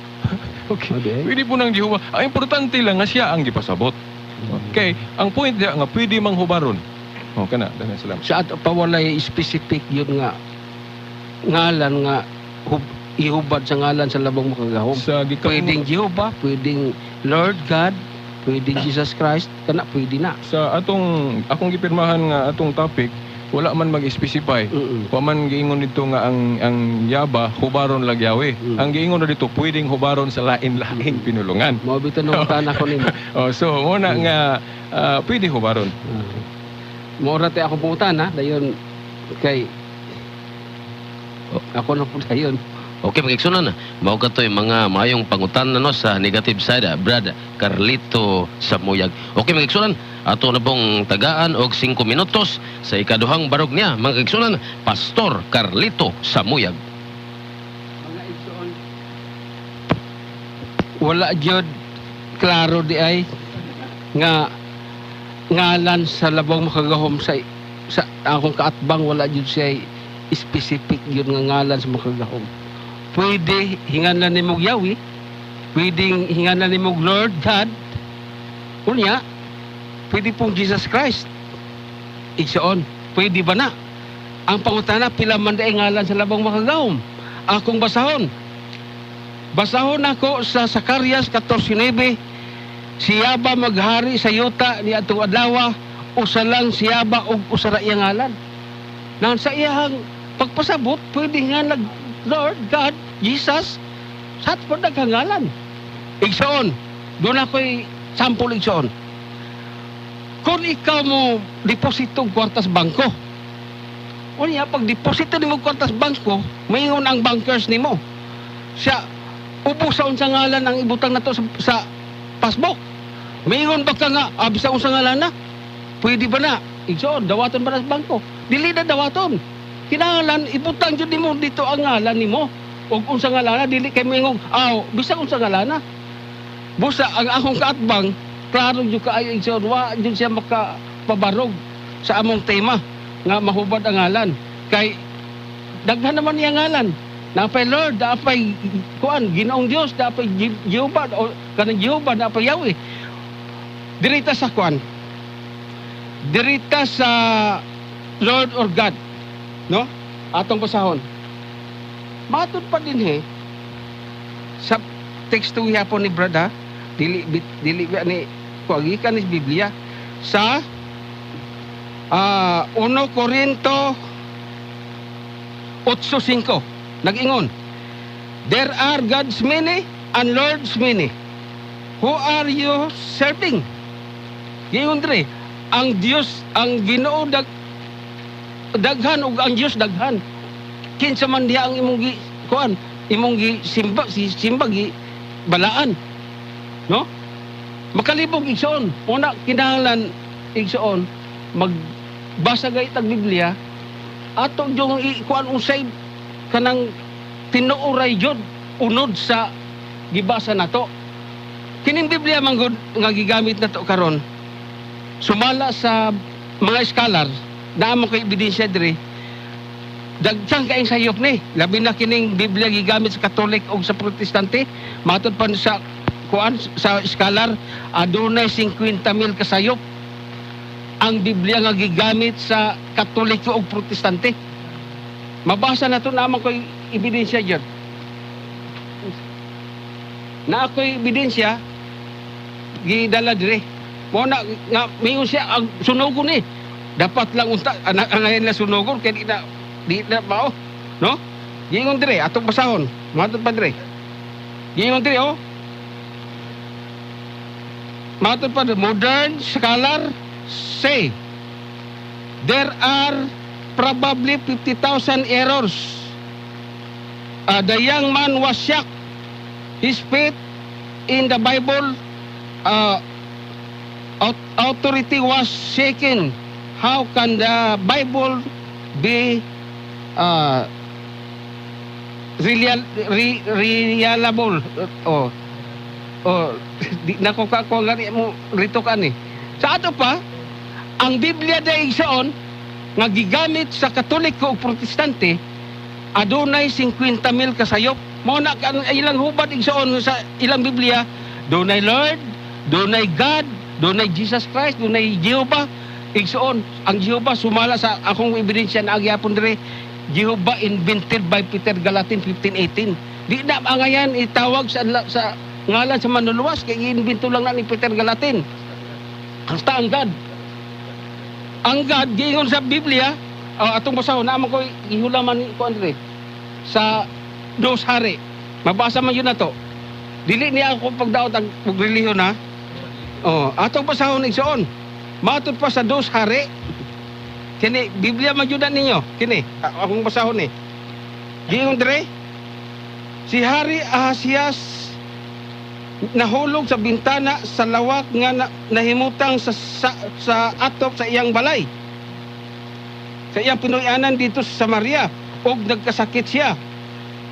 Okay. Okay. Pwede po nang Jehovah. Ang importante lang nga siya ang gipasabot. Okay, ang point diya nga pwede mang hubaron. Oh, kana, daghang salamat. Sa ato pa walay specific yun nga ngalan nga ihubad sa ngalan sa labong makagahom. Sa gikan Pwedeng Jehovah, pwedeng Lord God, pwedeng Jesus Christ, kana pwede na. Sa atong akong gipirmahan nga atong topic, wala man mag-specify. Wa man giingon dito nga ang Yaba hubaron lag Yahweh. Ang giingon na dito pwedeng hubaron sa lain-laing pinulungan. Mao bitaw nang ko nimo. Oh, so mo na nga pwede hubaron. Mao ra tay akong pangutana dayon kay ako na po dayon. Okay, mga igsunan, mao kato'y mga maayong pangutana, no, sa negative side, Brad Carlito Samuyag. Okay, mga igsunan, ato na pong tagaan og 5 minutos sa ikaduhang barog niya, mga igsunan, Pastor Carlito Samuyag. Mga igsoon, wala gyud klaro di ay nga ngalan sa labong makagahom sa akong kaatbang. Wala gyud siya specific gyud nga ngalan sa makagahom. Pwede hinganlan nimo Yahweh, pwedeng hinganlan nimo Lord God, unya pwede pong Jesus Christ. Igsoon, pwede ba na? Ang pangutana, pila man diay ngalan sa labong makagahom? Akong basahon. Basahon ako sa Zacarias 14:9. Siya ba maghari sa yuta ni atong adlaw, usa lang siya ba og usa ra iyang ngalan. Nang sa iyang pagpasabot, pwede nga nag Lord God, Jesus, sa po nagkangalan. Igsoon, doon ako'y sample, igsoon. Kung ikaw mo deposito og kwartas bangko, unya pag deposito nimo og kwartas bangko, maingon ang bankers nimo. Siya, ubos sa unsa ngalan ang ibutang nato sa passbook. Maingon ba ka nga, bisa unsa ngalan na? Pwede ba na? Igsoon, dawaton ba na sa bangko? Dili na dawaton. Kinahanglan ibutang jud nimo dito ang ngalan nimo. Ug unsa ngalan na, dili kay moingon, aw, bisa unsa ngalan na. Busa ang akong kaatbang, klaro jud kaayo, igsoon, wa jud siya makapabarog sa among tema nga mahubad ang ngalan. Kay daghan naman niya ngalan. Napay Lord, napay kuan, Ginoong Dios, napay Jehovah o kanang Jehovah, napay Yahweh. Dirita sa kuan. Dirita sa Lord or God, no? Atong basahon. Matud pa din he sa teksto gihapon ni Brad, ha? Dili dili ba ni kuan gikan ni Biblia sa 1 Corinto 8:5, nag-ingon, "There are gods many and lords many. Who are you serving?" Giingon diri ang Dios, ang Ginoo daghan ug ang Dios daghan. Kinsa man diha ang imong gi kuan, imong gi simba, si simba gi balaan, no? Makalibog, igsoon. Una kinahanglan, igsoon, magbasa gay tag Biblia, ato yung ikuan unsay kanang tinuoray jud unod sa gibasa nato. Kining Biblia man gud nga gigamit nato karon, sumala sa mga scholar, naa mo kay ebidensya diri, daghan kaayong sayop ni, labi na kining Biblia gigamit sa Katolik ug sa Protestante. Matod pa sa kuan, sa scholar, adunay 50,000 kasayop ang Biblia nga gigamit sa Katoliko ug Protestante. Mabasa na to, naman ko'y ebidensya dyan. Na ako'y ebidensya gidala dire. Mo na nga mingon siya ang sunugon ni. Dapat lang unta anak ang ngayon na sunugon kay di na mao, no? Giingon dire atong basahon. Matod pa dire. Giingon dire, oh. Matod pa dire, modern scholar say there are probably 50,000 errors. The young man was shocked. His faith in the Bible authority was shaken. How can the Bible be reliable? Oh, di na ko ka ko gani mo rito ka ni. Sa ato pa, ang Biblia dahil igsoon nga gigamit sa Katoliko ug Protestante adunay 50,000 kasayop. Mao na ang ilang hubad, igsoon, sa ilang Biblia, dunay Lord, dunay God, dunay Jesus Christ, dunay Jehovah. Igsoon, ang Jehovah sumala sa akong ebidensya na agyapon dire, Jehovah invented by Peter Galatin 1518. Di na angayan itawag sa ngalan sa manluluwas kay giimbento lang na ni Peter Galatin. Basta ang God. Ang God giingon sa Biblia, oh, atong basahon naman ko ihulaman ko Andre sa Dos Hari. Mabasa man yun na to. Dili niya ako pagdaot ang og relihiyon ha. Oh, atong basahon, igsoon. Matod pa sa Dos Hari. Kini Biblia man jud na ninyo. Kini akong basahon ni. Giingon dire, si Hari Ahasias nahulog sa bintana sa lawak nga nahimutang sa atop sa iyang balay. Sa iyang pinuy-anan dito sa Samaria ug nagkasakit siya.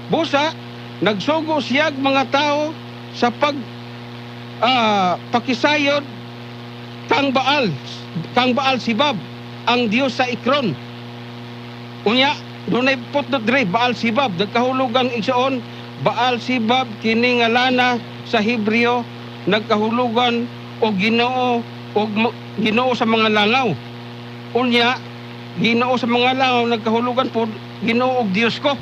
Busa nagsugo siya mga tao sa pag pakisayod kang Baal Sibab, ang Dios sa Ekron. Unya dunay footnote dre, Baal Sibab nagkahulugan, igsoon, Baal Sibab kini nga lana sa Hebreo nagkahulugan og Ginoo og Ginoo sa mga langaw. Unya Ginoo sa mga langaw nagkahulugan pod Ginoo og Dios ko.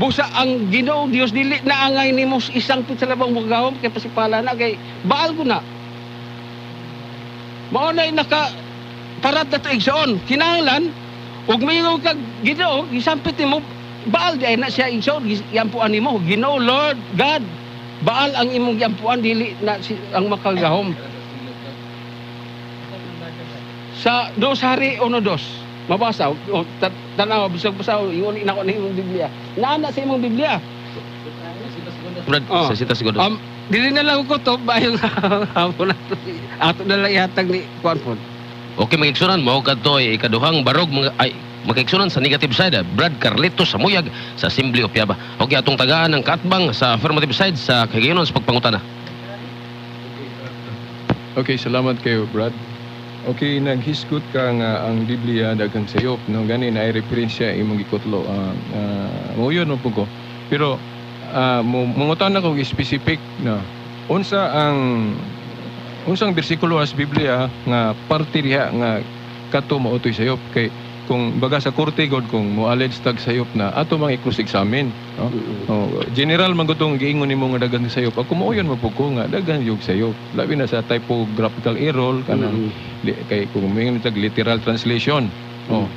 Busa ang Ginoo Dios dili na angay nimo isang sa labang magahom kay pasipala na kay Baal ko na. Mao na naka parat na to, igsoon. Kinahanglan ug mingon kag Ginoo, gisampit nimo Baal di ay na siya, igsoon, giampuan nimo Ginoo, Lord God. Baal ang imong giampuan, dili na ang makagahom. Sa Dos Hari 1:2. Mabasa o tanaw bisag basa ingon ina ko na imong Biblia. Naa na sa imong Biblia. Brad, Oh. sa sita siguro. Dili na lang ko to bayong hapon na to. Ato na lang ihatag ni kuan pod. Okay, mga igsunan, mao kadto ay ikaduhang barog, mga ay mga igsunan, sa negative side, Brad Carlito Samuyag sa Assembly of Yaba. Okay, atong tagaan ang kaatbang sa affirmative side sa kahigayonon sa pagpangutana. Okay, salamat kayo, Brad. Okay, naghisgot ka nga ang Biblia daghang sayop, no? Gani na referensya imong gikutlo. Mo yun no po ko. Pero mo mangutan ako og specific na unsa ang unsang bersikulo sa Biblia nga parte diha nga kato mao toy sayop, kay kung baga sa korte god kung mo allege tag sayop na ato mang i-cross examine, no? Oh, general man gutong giingon nimo nga daghang sayop. Ako mao yun man pud ko nga daghan yung sayop. Labi na sa typographical error kanang kay kung moingon tag literal translation. Oh,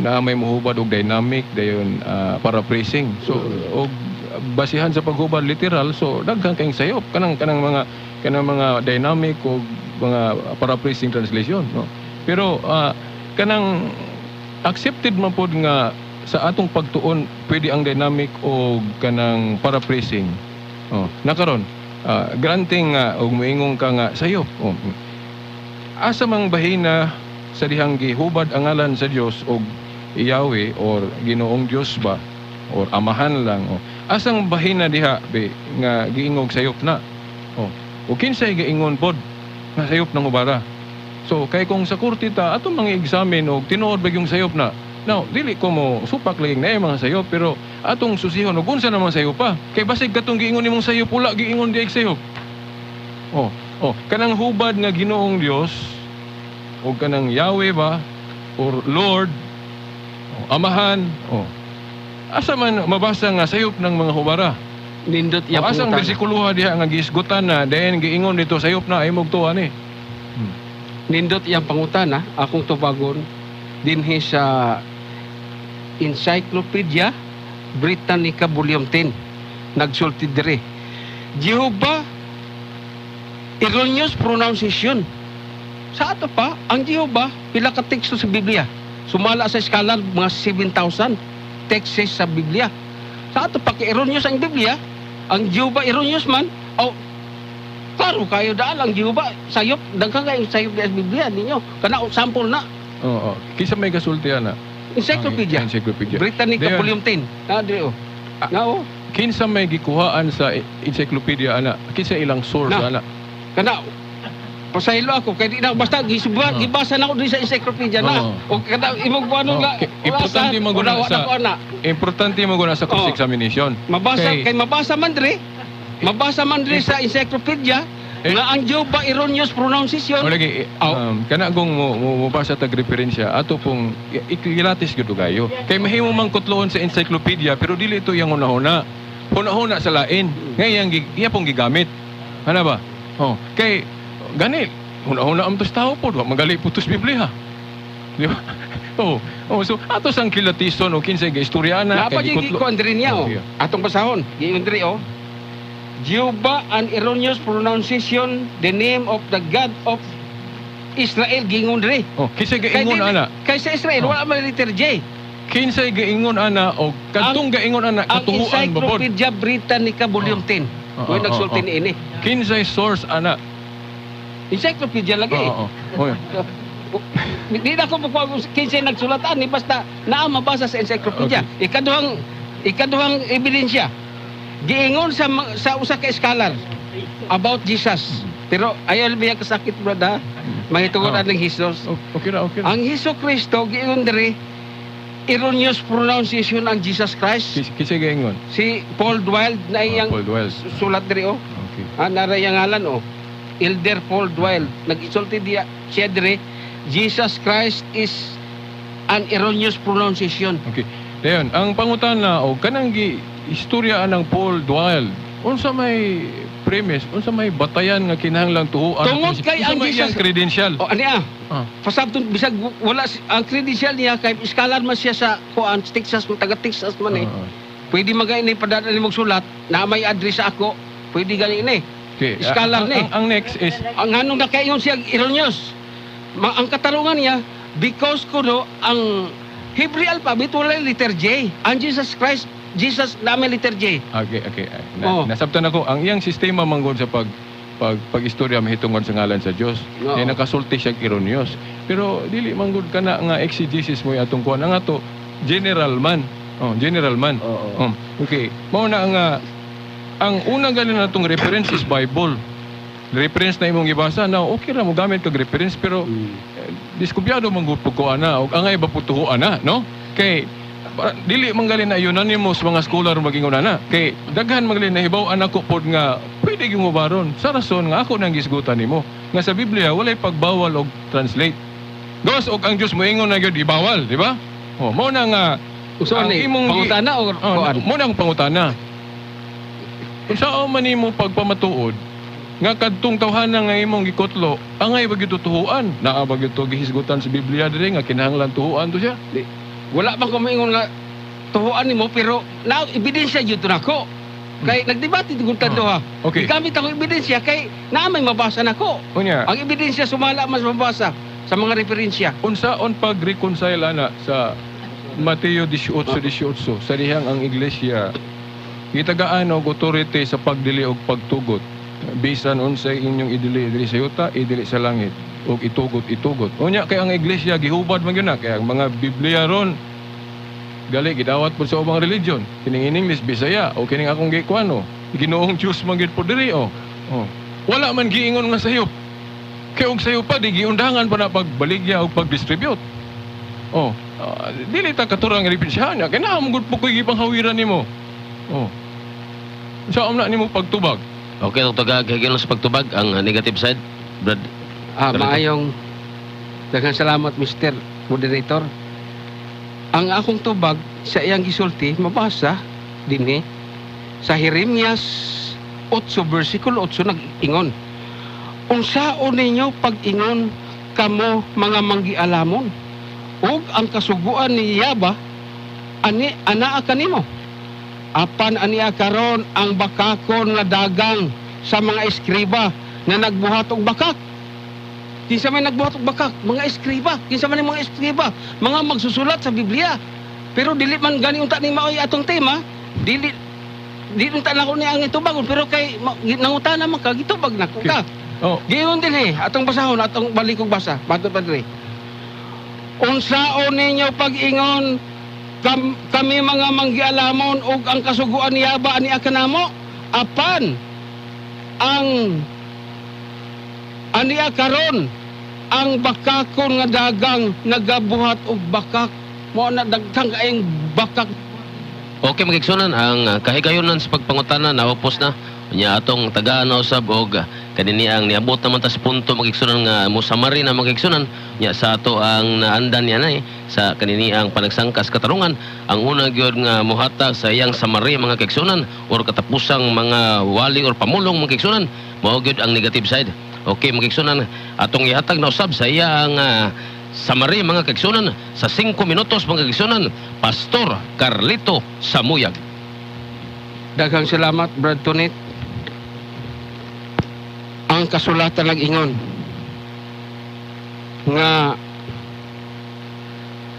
na may muhubad og dynamic dayon paraphrasing. So og basihan sa paghubad literal, so daghan kayong sayop kanang mga dynamic o mga paraphrasing translation, no? Pero kanang accepted man pod nga sa atong pagtuon pwede ang dynamic o kanang paraphrasing. Oh, nakaron granting nga og moingon ka nga sayop. Oh, asa mang bahina sa dihang gihubad ang ngalan sa Dios og Yahweh or Ginoong Dios ba or Amahan lang, o asang bahina diha be nga giingog sayop na? Oh, o kinsay giingon pod nga sayop ng hubara? So kay kung sa korte ta atong mga examine og tinuod ba yung sayop na. Now dili ko mo supak lagi na mga sayop, pero atong susihon og unsa naman sayop pa kay basig katong giingon nimong sayop wala giingon di sayop. Oh, kanang hubad nga Ginoong Dios o kanang Yahweh ba or Lord o Amahan, oh. Asa man mabasa nga sayop ng mga hubara? Nindot O iya asang pangutana. bersikuloha diha nga giisgutan na then giingon dito sayop na ay mugtuan ni? Nindot iyang pangutana, akong tubagon dinhi sa Encyclopedia Britannica Volume 10. Nagsulti diri. Jehovah, erroneous pronunciation. Sa ato pa, ang Jehovah, pila ka teksto sa Biblia. Sumala sa scholar, mga 7,000 texts sa Biblia. Sa ato pa, kay erroneous ang Biblia, ang Jehovah erroneous man, oh, klaro kayo daan ang Jehovah, sayop, daghan kayong sayop sa Biblia ninyo. Kana sample na. Oo. Kinsa may gasulti ana? Encyclopedia. Ang Encyclopedia. Britannica Dayon. Volume 10. Na diri oh. Ah. Na oh. Kinsa may gikuhaan sa encyclopedia ana? Kinsa ilang source Na. ana? Kana pasaylo ako kay di na basta gisuba, gibasa na ako diri sa encyclopedia na. Oo. O kada imong kuano Oo. na. Importante man gud na na. Importante mo gud na sa cross-examination. Mabasa Kay- kay mabasa man diri. Mabasa man diri sa encyclopedia Eh, nga ang Jehovah erroneous pronunciation. O lagi, eh, kana kung mo mobasa tag referensya ato pong ikilatis gyud kayo. Kay mahimo man kutloon sa encyclopedia pero dili ito iyang hunahuna. Hunahuna sa lain. Nga iyang iya pong gigamit. Ana ba? Oh, kay gani hunahuna am tos tao pod, wa magali po tos Biblia. Di ba? Oh, oh, so ato sang kilatison o kinsay ga istorya na Napa kay gyud gikutlo. ko diri niya oh. Oh, yeah. Atong basahon. Giingon diri oh. Jehovah, an erroneous pronunciation, the name of the God of Israel, giingon diri. Oh, kinsay Kay gaingon ana? Kay sa Israel wala man letter J. Kinsay gaingon ana o kadtong gaingon ana Ang katuhuan ba pod? Encyclopedia Britannica Volume 10. Oh, Way oh, nagsulti oh. ni ini. Kinsay source ana? Encyclopedia lagi. Oo. Oh. Di na ko mukuha kung kinsay nagsulat ani, basta naa mabasa sa encyclopedia. Ikaduhang ebidensya. Giingon sa usa ka scholar about Jesus. Pero ayaw biya kasakit, brother. Mahitungod aning Jesus. Okay ra, okay ra. Ang Hesus Kristo giingon diri erroneous pronunciation ang Jesus Christ. Kinsay gaingon? Si Paul Dwight na iyang Paul Wells. Sulat diri oh. Okay. Ah, naray ang ngalan oh. Elder Paul Dwight. Nag-isulti diya siya diri, Jesus Christ is an erroneous pronunciation. Okay. Dayon, ang pangutana og kanang gi istorya anang Paul Dwight. Unsa may premise, unsa may batayan nga kinahanglang tuhuan? Tungod kay Unsa ang may iyang Jesus- credential? O ani ah. Ah. Pasabton bisag wala ang credential niya kay scholar man siya sa kuan Texas, taga Texas man eh. Pwede magay ni padala ni sulat na may address ako. Pwede gani ni. Okay. Scholar ang, ni. Ang next is Ang anong nakaingon siya erroneous. Ang katarungan niya because kuno ang Hebrew alphabet wala letter J. Ang Jesus Christ, Jesus na may letter J. Okay. Na, Oh. Nasabtan ako ang iyang sistema manggod sa pag pag pag-istorya mahitungod sa ngalan sa Dios. Oo. Kaya nakasulti siya erroneous. Pero dili manggod kana nga exegesis mo atong kuan ang ato general man. Oh, general man. Oo. Oh, okay. Mao na nga ang una gani natong reference is Bible. Reference na imong gibasa na okay ra mo gamit kag reference pero eh, diskubyado man gud pud ko ana og angay ba pud tuhuan na, no? Kay dili man gali na unanimous mga scholar magingon ana kay daghan man gali nahibaw-an ako pod nga pwede gyud mobaron sa rason nga ako nang gisgutan nimo nga sa Biblia walay pagbawal og translate dos og ang Dios moingon na gyud ibawal, di ba? Oh, mo na nga Uso ang ni imong pangutana o Oh, kuan? mo na ang pangutana. Kung saan man nimo pagpamatuod nga kadtong tawhana nga imong gikutlo, angay ba gyud tuhuan? Naa ba gyud to gihisgutan sa Biblia diri nga kinahanglan tuhuan to siya? Wala bang kumingon nga tuhuan nimo pero na ebidensya jud to nako. Kay nagdebate gud ta duha. Gigamit ako ebidensya kay naa may mabasa nako. Unya, Ang ebidensya sumala mas mabasa sa mga referensya. Unsaon pag-reconcile ana sa Mateo 18:18 sa dihang ang iglesia gitagaan og authority sa pagdili og pagtugot, bisan unsay inyong idili diri sa yuta, idili sa langit og itugot, itugot? Unya kay ang iglesia gihubad man gyud na kay ang mga Biblia ron gali gidawat pod sa ubang religion, kining in English, Bisaya o kining akong gikuano, Ginoong Dios man gyud pod diri oh. Wala man giingon nga sayop kay og sayo pa di giundangan pa na pagbaligya o pag-distribute. Oh, dili ta katurang referensyahan niya. Kay naa mo gud po ko'y gipanghawiran nimo. Oh. Sa na nimo pagtubag? Okay, Dr. Gag, higil sa pagtubag ang negative side. Brad, Ah, Talaga. maayong daghang salamat, Mr. Moderator. Ang akong tubag sa iyang gisulti mabasa dinhi sa Jeremias 8 versikulo 8, nag-ingon. Unsaon ninyo pag-ingon Kamo mga manggialamon ug ang kasuguan ni Yaba ani anaa kanimo. Apan ania karon ang bakakon nga dagang sa mga eskriba na nagbuhat og bakak. Kinsa may nagbuhat og bakak? Mga eskriba. Kinsa man ang mga eskriba? Mga magsusulat sa Biblia. Pero dili man gani unta ni maoy atong tema, dili dili unta nako ni ang itubagon, pero kay nangutana man ka, gitubag nako ka. Oh, Giingon dinhi, atong basahon, atong balikog basa, bato pa diri. Unsaon ninyo pag-ingon kami mga manggialamon ug ang kasuguan ni Yaba ani kanamo, apan ang ania karon ang bakakon nga dagang nagabuhat og bakak. Mao na daghan kaayong bakak. Okay, mga igsunan, ang kahigayonan sa pagpangutana naupos na. Nya atong tagaan na usab og kanini ang niabot naman ta sa punto, mga igsunan, nga mosamari na, mga igsunan. Nya sa ato ang naandan niya na eh, sa kanini ang panagsangkas katarungan, ang una gyud nga mohatag sa iyang samari, mga kaigsunan, or katapusang mga wali or pamulong, mga kaigsunan, mao gyud ang negative side. Okay, mga kaigsunan, atong ihatag na usab sa iya ang samari, mga kaigsunan, sa 5 minutos, mga kaigsunan, Pastor Carlito Samuyag. Daghang salamat, Brad Tonet. Ang kasulatan nag-ingon nga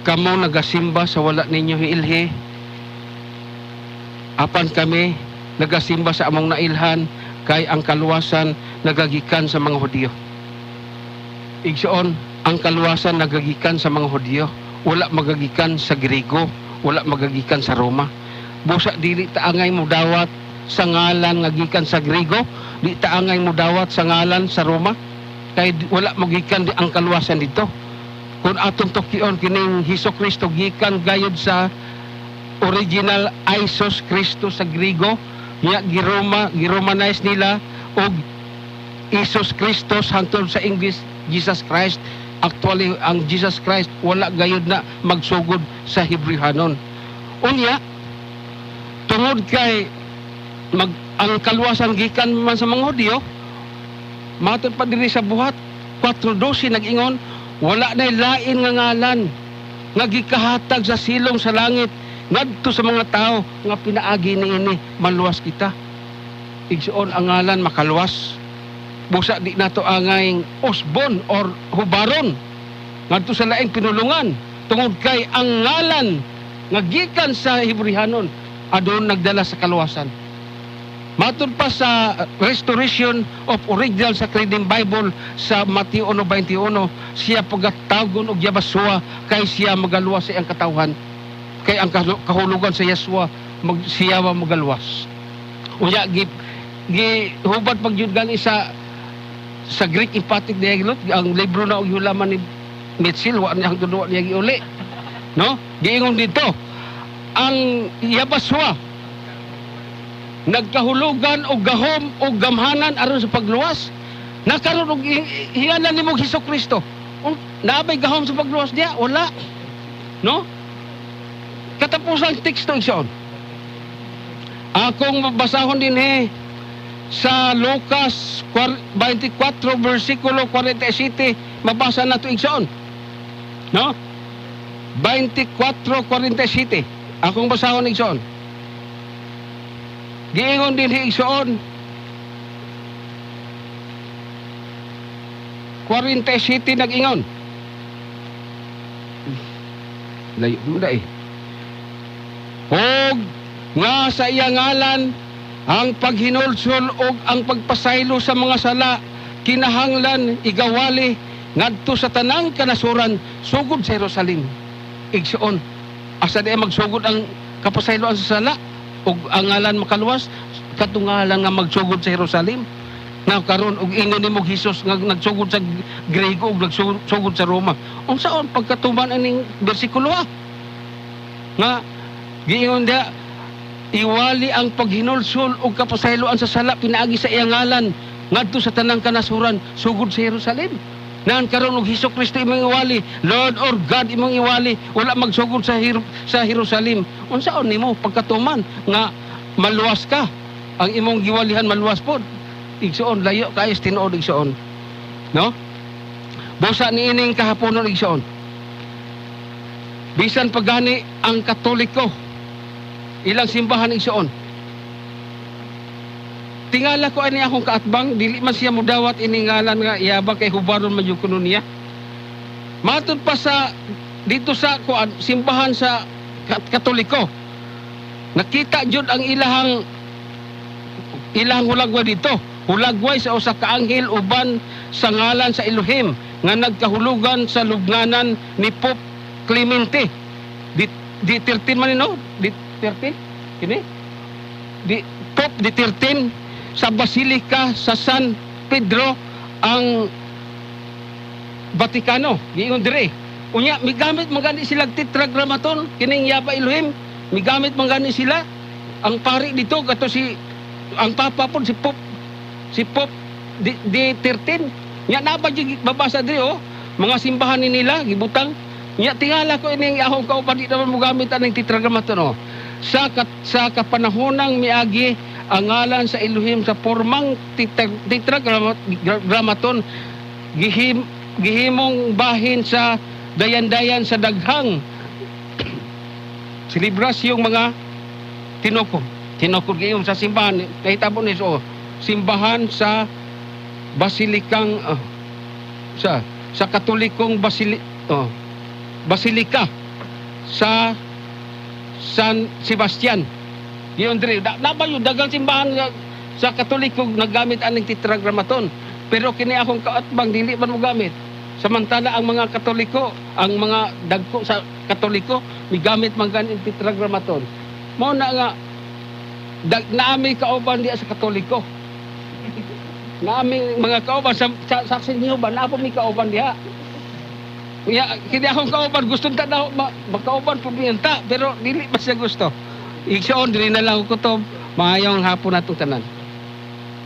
kamo nagasimba sa wala ninyo hiilhi, apan kami nagasimba sa among nailhan kay ang kaluwasan nagagikan sa mga Hudiyo. Igsoon, ang kaluwasan nagagikan sa mga Hudiyo, wala magagikan sa Griego, wala magagikan sa Roma. Busa dili ta angay mo dawat sa ngalan nga gikan sa Griego, di ta angay mo dawat sa ngalan sa Roma kay wala mo gikan di ang kaluwasan dito. Kung atong tukion kining Hesus Kristo, gikan gayud sa original Isos Kristo sa Griego, nya giroma giromanize nila og Isos Christos hangtod sa English Jesus Christ. Actually, ang Jesus Christ wala gayud na magsugod sa Hebrehanon. Unya tungod kay ang kaluwasan gikan man sa mga Hudyo, matod pa diri sa Buhat 4:12, nag-ingon wala na lain nga ngalan nga gikahatag sa silong sa langit ngadto sa mga tao nga pinaagi niini maluwas kita. Igsuon, ang ngalan makaluwas. Busa di nato angay usbon or hubaron ngadto sa laing pinulungan tungod kay ang ngalan nga gikan sa Hebrehanon adon nagdala sa kaluwasan. Matod pa sa Restoration of Original Sacred Bible sa Mateo 1:21, siya pagatawgon og Yabasua kay siya magaluwas sa iyang katawhan. Kay ang kahulugan sa Yeshua mag siya wa magaluwas. Unya gi gihubad pag jud gani sa Greek Emphatic Diaglott, ang libro na og hulaman ni Mitchell, wa niya hangtod wa niya giuli. No? Giingon dito ang Yabaswa nagkahulugan og gahom og gamhanan aron sa pagluwas. Nakaron og higalan nimo Hesus Kristo. Naabay gahom sa pagluwas diya? Wala. No? Katapusan teksto, igsoon. Akong mabasahon dinhi sa Lucas 24 versikulo 47, mabasa na to, igsoon. No? 24:47. Akong basahon, igsoon. Giingon dinhi, igsoon, 47 nag-ingon. Layo mo da eh. Og nga sa iya ngalan ang paghinulsol og ang pagpasaylo sa mga sala kinahanglan igawali ngadto sa tanang kanasuran sugod sa Jerusalem. Igsoon, asa di magsugod ang kapasayloan sa sala ug ang ngalan makaluwas? Katungalan nga magsugod sa Jerusalem. Na karon og ingon nimo Hesus nga nagsugod sa Griego ug nagsugod sa Roma. Unsaon pagkatuman aning bersikulo ah? Nga giingon diha iwali ang paghinulsol ug kapasayloan sa sala pinaagi sa iyang ngalan ngadto sa tanang kanasuran sugod sa Jerusalem. Naan karon og Hesus Kristo imong iwali, Lord or God imong iwali, wala magsugod sa Jerusalem. Unsaon nimo pagkatuman nga maluwas ka? Ang imong giwalihan maluwas pod. Igsuon, layo kaayo sa tinuod, igsuon. No? Busa niining kahaponon, igsoon. Bisan pagani ang Katoliko, ilang simbahan, igsoon. Tingala ko ani akong kaatbang, dili man siya mudawat ini ngalan nga Yaba kay hubaron man jud kuno niya. Matud pa sa dito sa kuan, simbahan sa Katoliko. Nakita jud ang ilahang ilang hulagway dito. Hulagway sa usa ka anghel uban sa ngalan sa Elohim nga nagkahulugan sa lubnganan ni Pope Clemente. Di 13 man ni, no? Di 13? Kini? Di Pope di 13 sa Basilica sa San Pedro ang Vaticano. Giingon dire. Unya migamit man gani sila Tetragrammaton kining Yaba Elohim, migamit man gani sila ang pari dito kato si ang papa po si Pope di 13. Nya naba jud babasa diri, oh, mga simbahan ni nila gibutang. Nya tingala ko ining akong kauban, di naman mo gamit aning Tetragrammaton, oh. Sa kapanahonang miagi, ang ngalan sa Elohim sa pormang Tetragrammaton gihimong bahin sa dayan-dayan sa daghang selebrasyong mga tinukod. Tinukod gayong sa simbahan. Kahitabo ni so simbahan sa basilikang sa Katolikong basilika sa San Sebastian. Giyon diri da, na ba yung dagang simbahan sa Katoliko naggamit aning Tetragrammaton. Pero kini akong kaatbang dili man mo gamit. Samantala ang mga Katoliko, ang mga dagko sa Katoliko migamit man gani Tetragrammaton. Mao na nga naami kauban diya sa Katoliko. Naami mga kauban sa saksi niyo ba naa po mi kauban diha. Ya, kini akong kauban gusto ta na makauban po ta, pero dili ba siya gusto. Igsoon, dili na lang ko to. Maayong hapon natong tanan.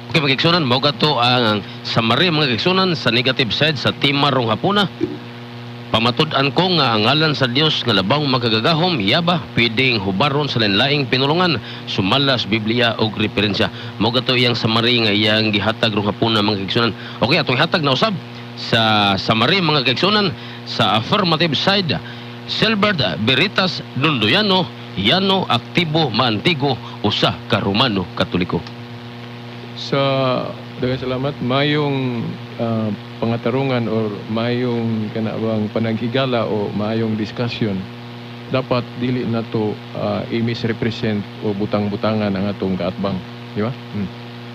Okay, mga igsunan, mao kato ang summary, mga igsunan, sa negative side sa tema rong hapuna. Pamatud-an ko nga ang ngalan sa Dios nga labang makagagahom, Yaba, pwedeng hubaron sa lain-laing pinulungan, sumala sa Biblia og referensya. Mao gato iyang summary nga iyang gihatag rong hapuna, mga igsunan. Okay, atong ihatag na usab sa summary, mga kaigsunan, sa affirmative side. Silbert Veritas Dondoyano, Yano Aktibo Maantigo, usa ka Romano Katoliko. Sa daghang salamat, mayong pangatarungan or mayong kanabang panaghigala o mayong discussion, dapat dili nato i-misrepresent o butang-butangan ang atong kaatbang, di ba?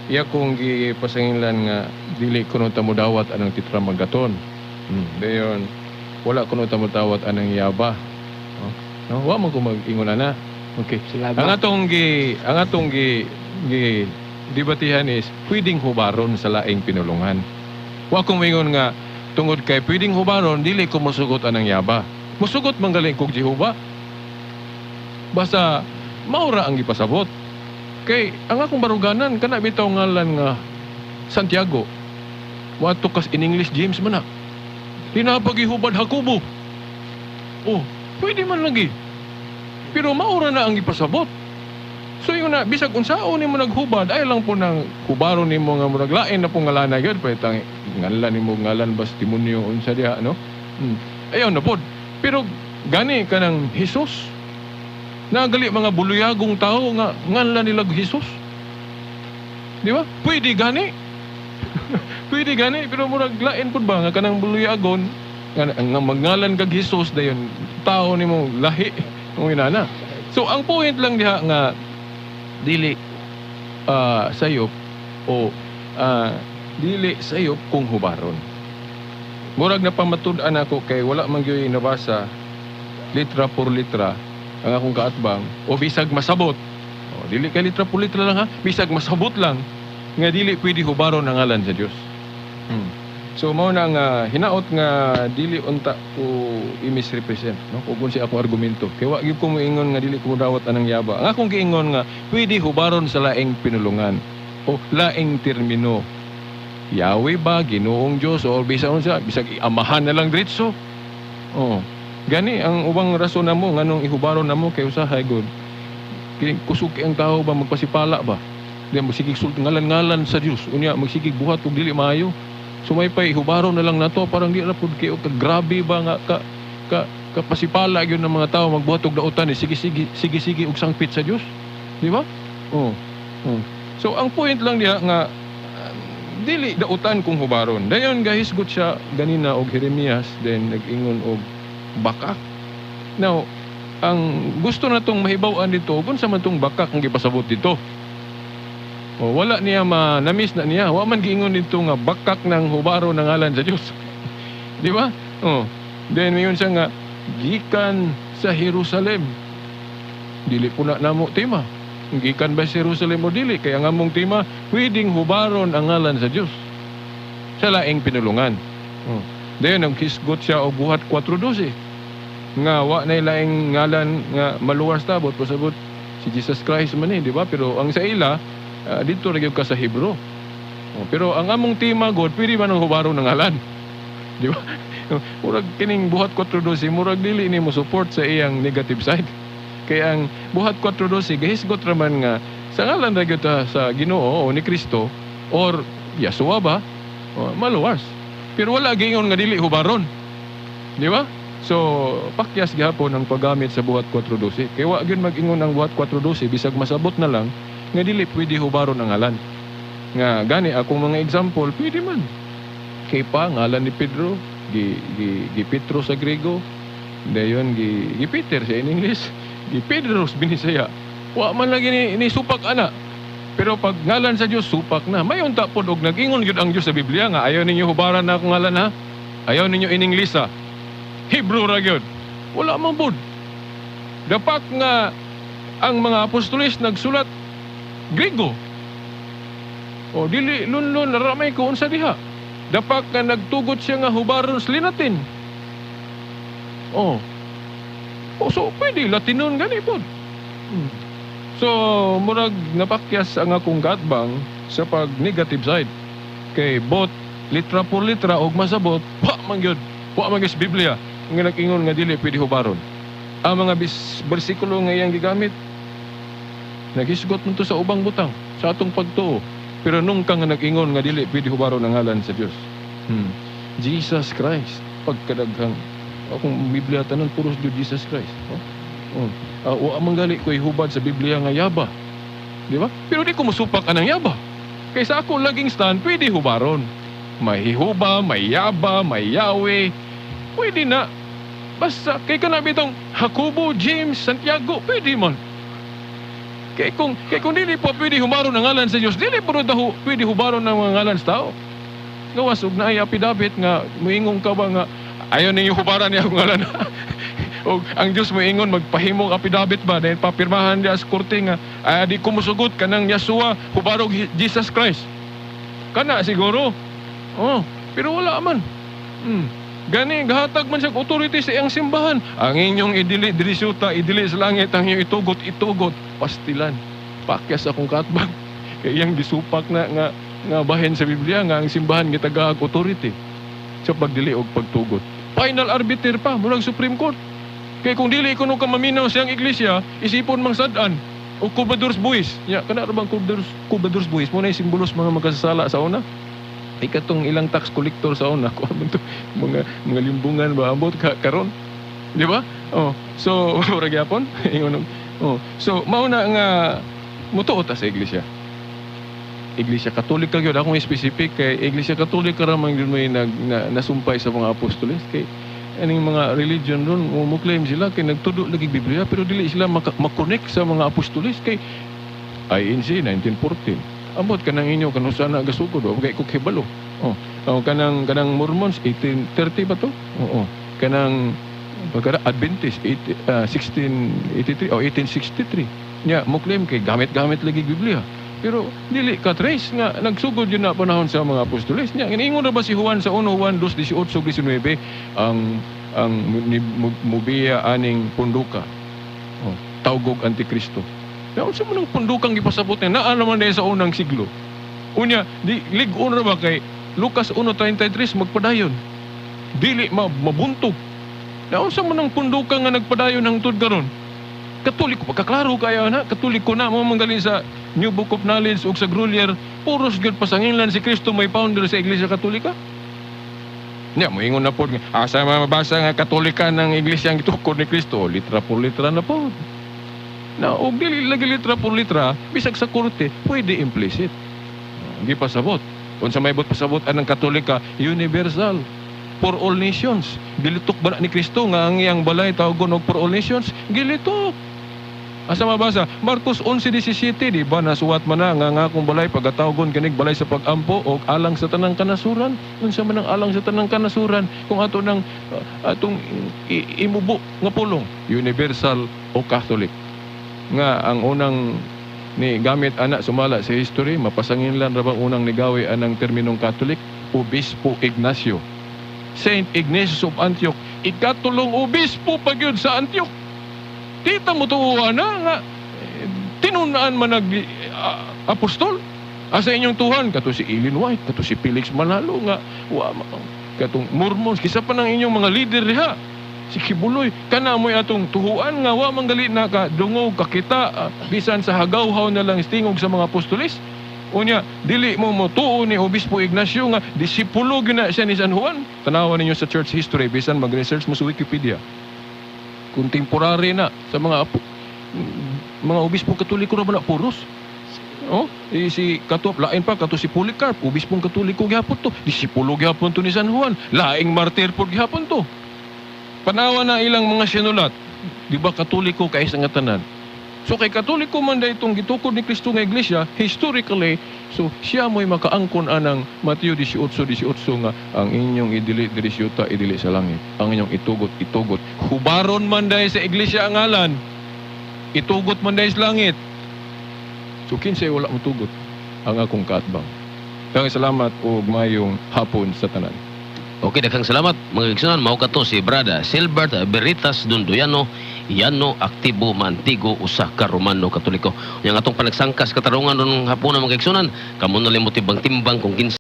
Iya kong gipasanginlan nga dili kuno ta modawat anang Tetragrammaton. Dayon wala kuno ta modawat anang Yaba. Oh. No, wa man ko mag-ingon ana. Okay. Salamat. Ang atong gi debatihan is pwedeng hubaron sa laing pinulungan. Wa kong moingon nga tungod kay pwedeng hubaron dili ko mosugot anang Yaba. Musugot man galing kog Jehova. Basta maura ang gipasabot. Kay ang akong baruganan kana bitaw ngalan nga Santiago. Moadto kas in English James man na. Di na pagihubad Jacobo. Oh, pwede man lagi. Pero maura na ang gipasabot. So yun na, bisag unsaon nimo naghubad, ay lang po nang hubaron nimo nga murag lain na pong ngalan gyud, pwetang ngalan nimo ngalan bas demonyo unsa diha, no? Ayaw na pod. Pero gani kanang Jesus. Nagali mga buluyagong tao nga ngalan nila Jesus. Di ba? Pwede gani. Pwede gani, pero murag lain pud ba nga kanang buluyagon nga magngalan kag Jesus, dayon tao nimo lahi kung inana. So ang point lang diha nga dili sayop o dili sayop kung hubaron. Murag na pamatud-an ako kay wala man gyud nabasa litra por litra ang akong kaatbang o bisag masabot. O, dili kay litra por litra lang ha, bisag masabot lang nga dili pwede hubaron ang ngalan sa Dios. So mao na nga hinaot nga dili unta ko i-misrepresent, no, kung si akong argumento kay wa gyud ko moingon nga dili ko modawat anang Yaba. Ang akong giingon nga pwede hubaron sa laing pinulungan o laing termino. Yahweh ba, Ginoong Dios o bisan unsa, bisag amahan na lang diretso. Oh. Gani ang ubang rason namo nganong ihubaron namo kay usahay gud. Kini kusog kay ang tao ba magpasipala ba. Di magsigig sulti ngalan-ngalan sa Dios. Unya magsigig buhat og dili maayo. Sumay-pay hubaron na lang nato, parang di ra pud kayo ka grabe ba nga ka ka kapasipala gyud ng mga tao magbuhat og dautan eh. Sige sige sige sige og sangpit sa Dios. Di ba? Oh. So ang point lang diha nga dili dautan kung hubaron. Dayon gahisgot siya ganina og Jeremias, then nag-ingon og bakak. Now, ang gusto na tong mahibaw-an dito, kung sa man tong bakak ang gipasabot dito. O, wala niya ma na-miss na niya. Wa man giingon dito nga bakak ng hubaro ng ngalan sa Dios. Di ba? Oh. Then mayon siya nga gikan sa Jerusalem. Dili po na namo tema. Gikan ba sa Jerusalem o dili? Kaya nga mong tema, pwedeng hubaron ang ngalan sa Dios sa laing pinulungan. Oh. Dayon naghisgot siya og Buhat 4:12 nga wa na laing ngalan nga maluwas tabot pasabot si Jesus Christ man eh, di ba? Pero ang sa ila, dito ra gyud ka sa Hebrew. Oh, pero ang among tema god, pwede ba nang hubaron ng ngalan? Di ba? Murag kining Buhat 4:12, murag dili ni mo support sa iyang negative side. Kaya ang Buhat 4:12 gahisgot raman nga sa ngalan ra gyud ta sa Ginoo o ni Kristo or Yasua ba? O, maluwas. Pero wala giingon nga dili hubaron. Di ba? So, pakyas gihapon ang paggamit sa Buhat 4:12. Kaya wa gyud mag-ingon ang Buhat 4:12 bisag masabot na lang nga dili pwede hubaron ang ngalan. Nga gani akong mga example pwede man. Kay pa ngalan ni Pedro, gi gi, gi Petro sa Grego, dayon gi, gi Peter sa in English, gi Pedro sa Binisaya. Wa man lagi ni supak ana. Pero pag ngalan sa Dios, supak na. May unta pod og nag-ingon gyud ang Dios sa Biblia nga ayaw ninyo hubaran na akong ngalan ha. Ayaw ninyo in English ha. Hebrew ra gyud. Wala man pud. Dapat nga ang mga apostoles nagsulat Grego. O dili lunlun ramay ko unsa diha. Dapat nga nagtugot siya nga hubaron sa Linatin. Oh. O so pwede Latinon gani pod. So murag napakyas ang akong gatbang sa pag negative side. Kay bot litra por litra og masabot, wa man gyud. Wa man gyud sa Biblia nga nag-ingon nga dili pwede hubaron. Ang mga bersikulo nga iyang gigamit, naghisgot man to sa ubang butang sa atong pagtuo. Pero nung ka nga nag-ingon nga dili pwede hubaron ang ngalan sa Dios. Jesus Christ, pagkadaghang akong Biblia tanan puros gyud Jesus Christ. Oh? Oh. Wa man gali ko hubad sa Biblia nga yaba. Di ba? Pero di ko musupak anang yaba. Kaysa ako laging stand, pwede hubaron. May hihuba, may yaba, may Yahweh. Pwede na. Basta, kay ka na bitong Jacobo, James, Santiago, pwede man. Kay kung dili po pwede hubaron ang ngalan sa Dios, dili po daw pwede hubaron ang mga ngalan sa tao. Gawas og naay affidavit nga muingon ka ba nga ayaw ninyo hubaran niya akong ngalan. O ang Dios moingon magpahimong affidavit ba dahil papirmahan niya sa korte nga di ko musugot kanang Yeshua hubarog Jesus Christ. Kana siguro. Oh, pero wala man. Gani gahatag man siya og authority sa iyang simbahan. Ang inyong idili diri syuta, idili sa langit, ang inyong itugot, itugot pastilan. Pakyas akong katbang. Kay iyang gisupak na nga nga bahin sa Biblia nga ang simbahan gitagaag authority sa pagdili og pagtugot. Final arbiter pa murag Supreme Court. Kay kung dili kuno ka maminaw siyang iglesia, isipon mang sad-an o cobrador's buwis. Ya, kana ra bang cobrador's buwis mo na simbolos mga magkasasala sa una? Ikatong ilang tax collector sa una, kuan man to, mga limbungan ba ambot ka karon. Di ba? Oh, so mura gyapon ingon. Oh, so mao na nga mutuo ta sa iglesia. Iglesia Katolika gyud akong specific kay Iglesia Katolika ra man gyud may nasumpay sa mga apostoles, kay aning mga religion ron mo claim sila kay nagtudo lagi Biblia, pero dili sila ma-connect sa mga apostoles kay INC 1914. Ambot kanang inyo kanusa na gasugod o kay ko kibalo. Oh, oh, kanang Mormons 1830 ba to? Oo. Kanang pagka Adventist 8, 1683 o 1863. Nya mo claim kay gamit-gamit lagi Biblia. Pero dili ka trace nga nagsugod yun na panahon sa mga apostoles. Nya ingon ra ba si Juan sa 1 Juan 2, 18 19 ang mubiya aning punduka? Oh, tawgog antikristo. Ya unsa man ang pundukang gipasabot niya? Naa naman diay sa unang siglo. Unya, di lig-on ra ba kay Lucas 1:33 magpadayon. Dili mabuntog. Na unsa man ang punduka nga nagpadayon hangtod karon? Katoliko, pagkaklaro kaya na, Katoliko na mo manggaling sa New Book of Knowledge ug sa Grolier, puros gyud pasanginlan si Kristo may founder sa Iglesia Katolika. Nya moingon na pod nga asa mabasa nga Katolika ng iglesia ang gitukod ni Kristo, litra por litra na pod. Na og dili lagi litra por litra, bisag sa korte pwede implicit. Hindi pasabot. Unsa may buot pasabot anang Katolika? Universal for all nations. Gilitok ba na ni Kristo nga ang iyang balay tawgon og for all nations? Gilitok. Asa mabasa? Marcos 11:17, di ba nasuwat man na nga nga akong balay pagatawgon kinig balay sa pag-ampo og alang sa tanang kanasuran? Unsa man ang alang sa tanang kanasuran kung ato nang atong imubo nga pulong? Universal o Catholic. Nga ang unang ni gamit ana sumala sa history, mapasangin lang ra bang unang nigawi anang terminong Catholic? Obispo Ignacio. Saint Ignatius of Antioch, ikatulong obispo pa gyud sa Antioch. Tita mo tuwa na nga eh, tinunaan man nag apostol. Asa inyong tuhan kato si Ellen White, kato si Felix Manalo nga wa katong Mormons, kisa pa ng inyong mga leader diha. Si Quiboloy, kana mo'y atong tuhuan nga wa man gali na ka dungog kakita bisan sa hagawhaw na lang tingog sa mga apostolis. Unya, dili mo motuo ni Obispo Ignacio nga disipulo gyud na siya ni San Juan. Tanawan ninyo sa church history, bisan mag-research mo sa Wikipedia. Contemporary na sa mga obispo Katoliko ra ba na puros. Oh, eh, si kato lain pa kato si Polycarp, obispong Katoliko gihapon to. Disipulo gihapon to ni San Juan. Laing martir pod gihapon to. Panawa na ilang mga sinulat. Di ba Katoliko kay nga tanan? So kay Katoliko man da itong gitukod ni Kristo nga iglesia, historically, so siya mo'y makaangkon anang Mateo 18:18 nga ang inyong idili diri sa yuta, idili sa langit. Ang inyong itugot, itugot. Hubaron man dahil sa iglesia ang ngalan, itugot man dahil sa langit. So kinsay wala mo tugot ang akong kaatbang. Daghang salamat ug mayong hapon sa tanan. Okay, daghang salamat mga igsunan. Mao kato si Brada Silbert Veritas Dondoyano, Yano Aktibo Mantigo, usa ka Romano Katoliko. Yang atong panagsangkas katarungan ron hapon, mga igsunan, kamo na limot timbang-timbang kung kinsa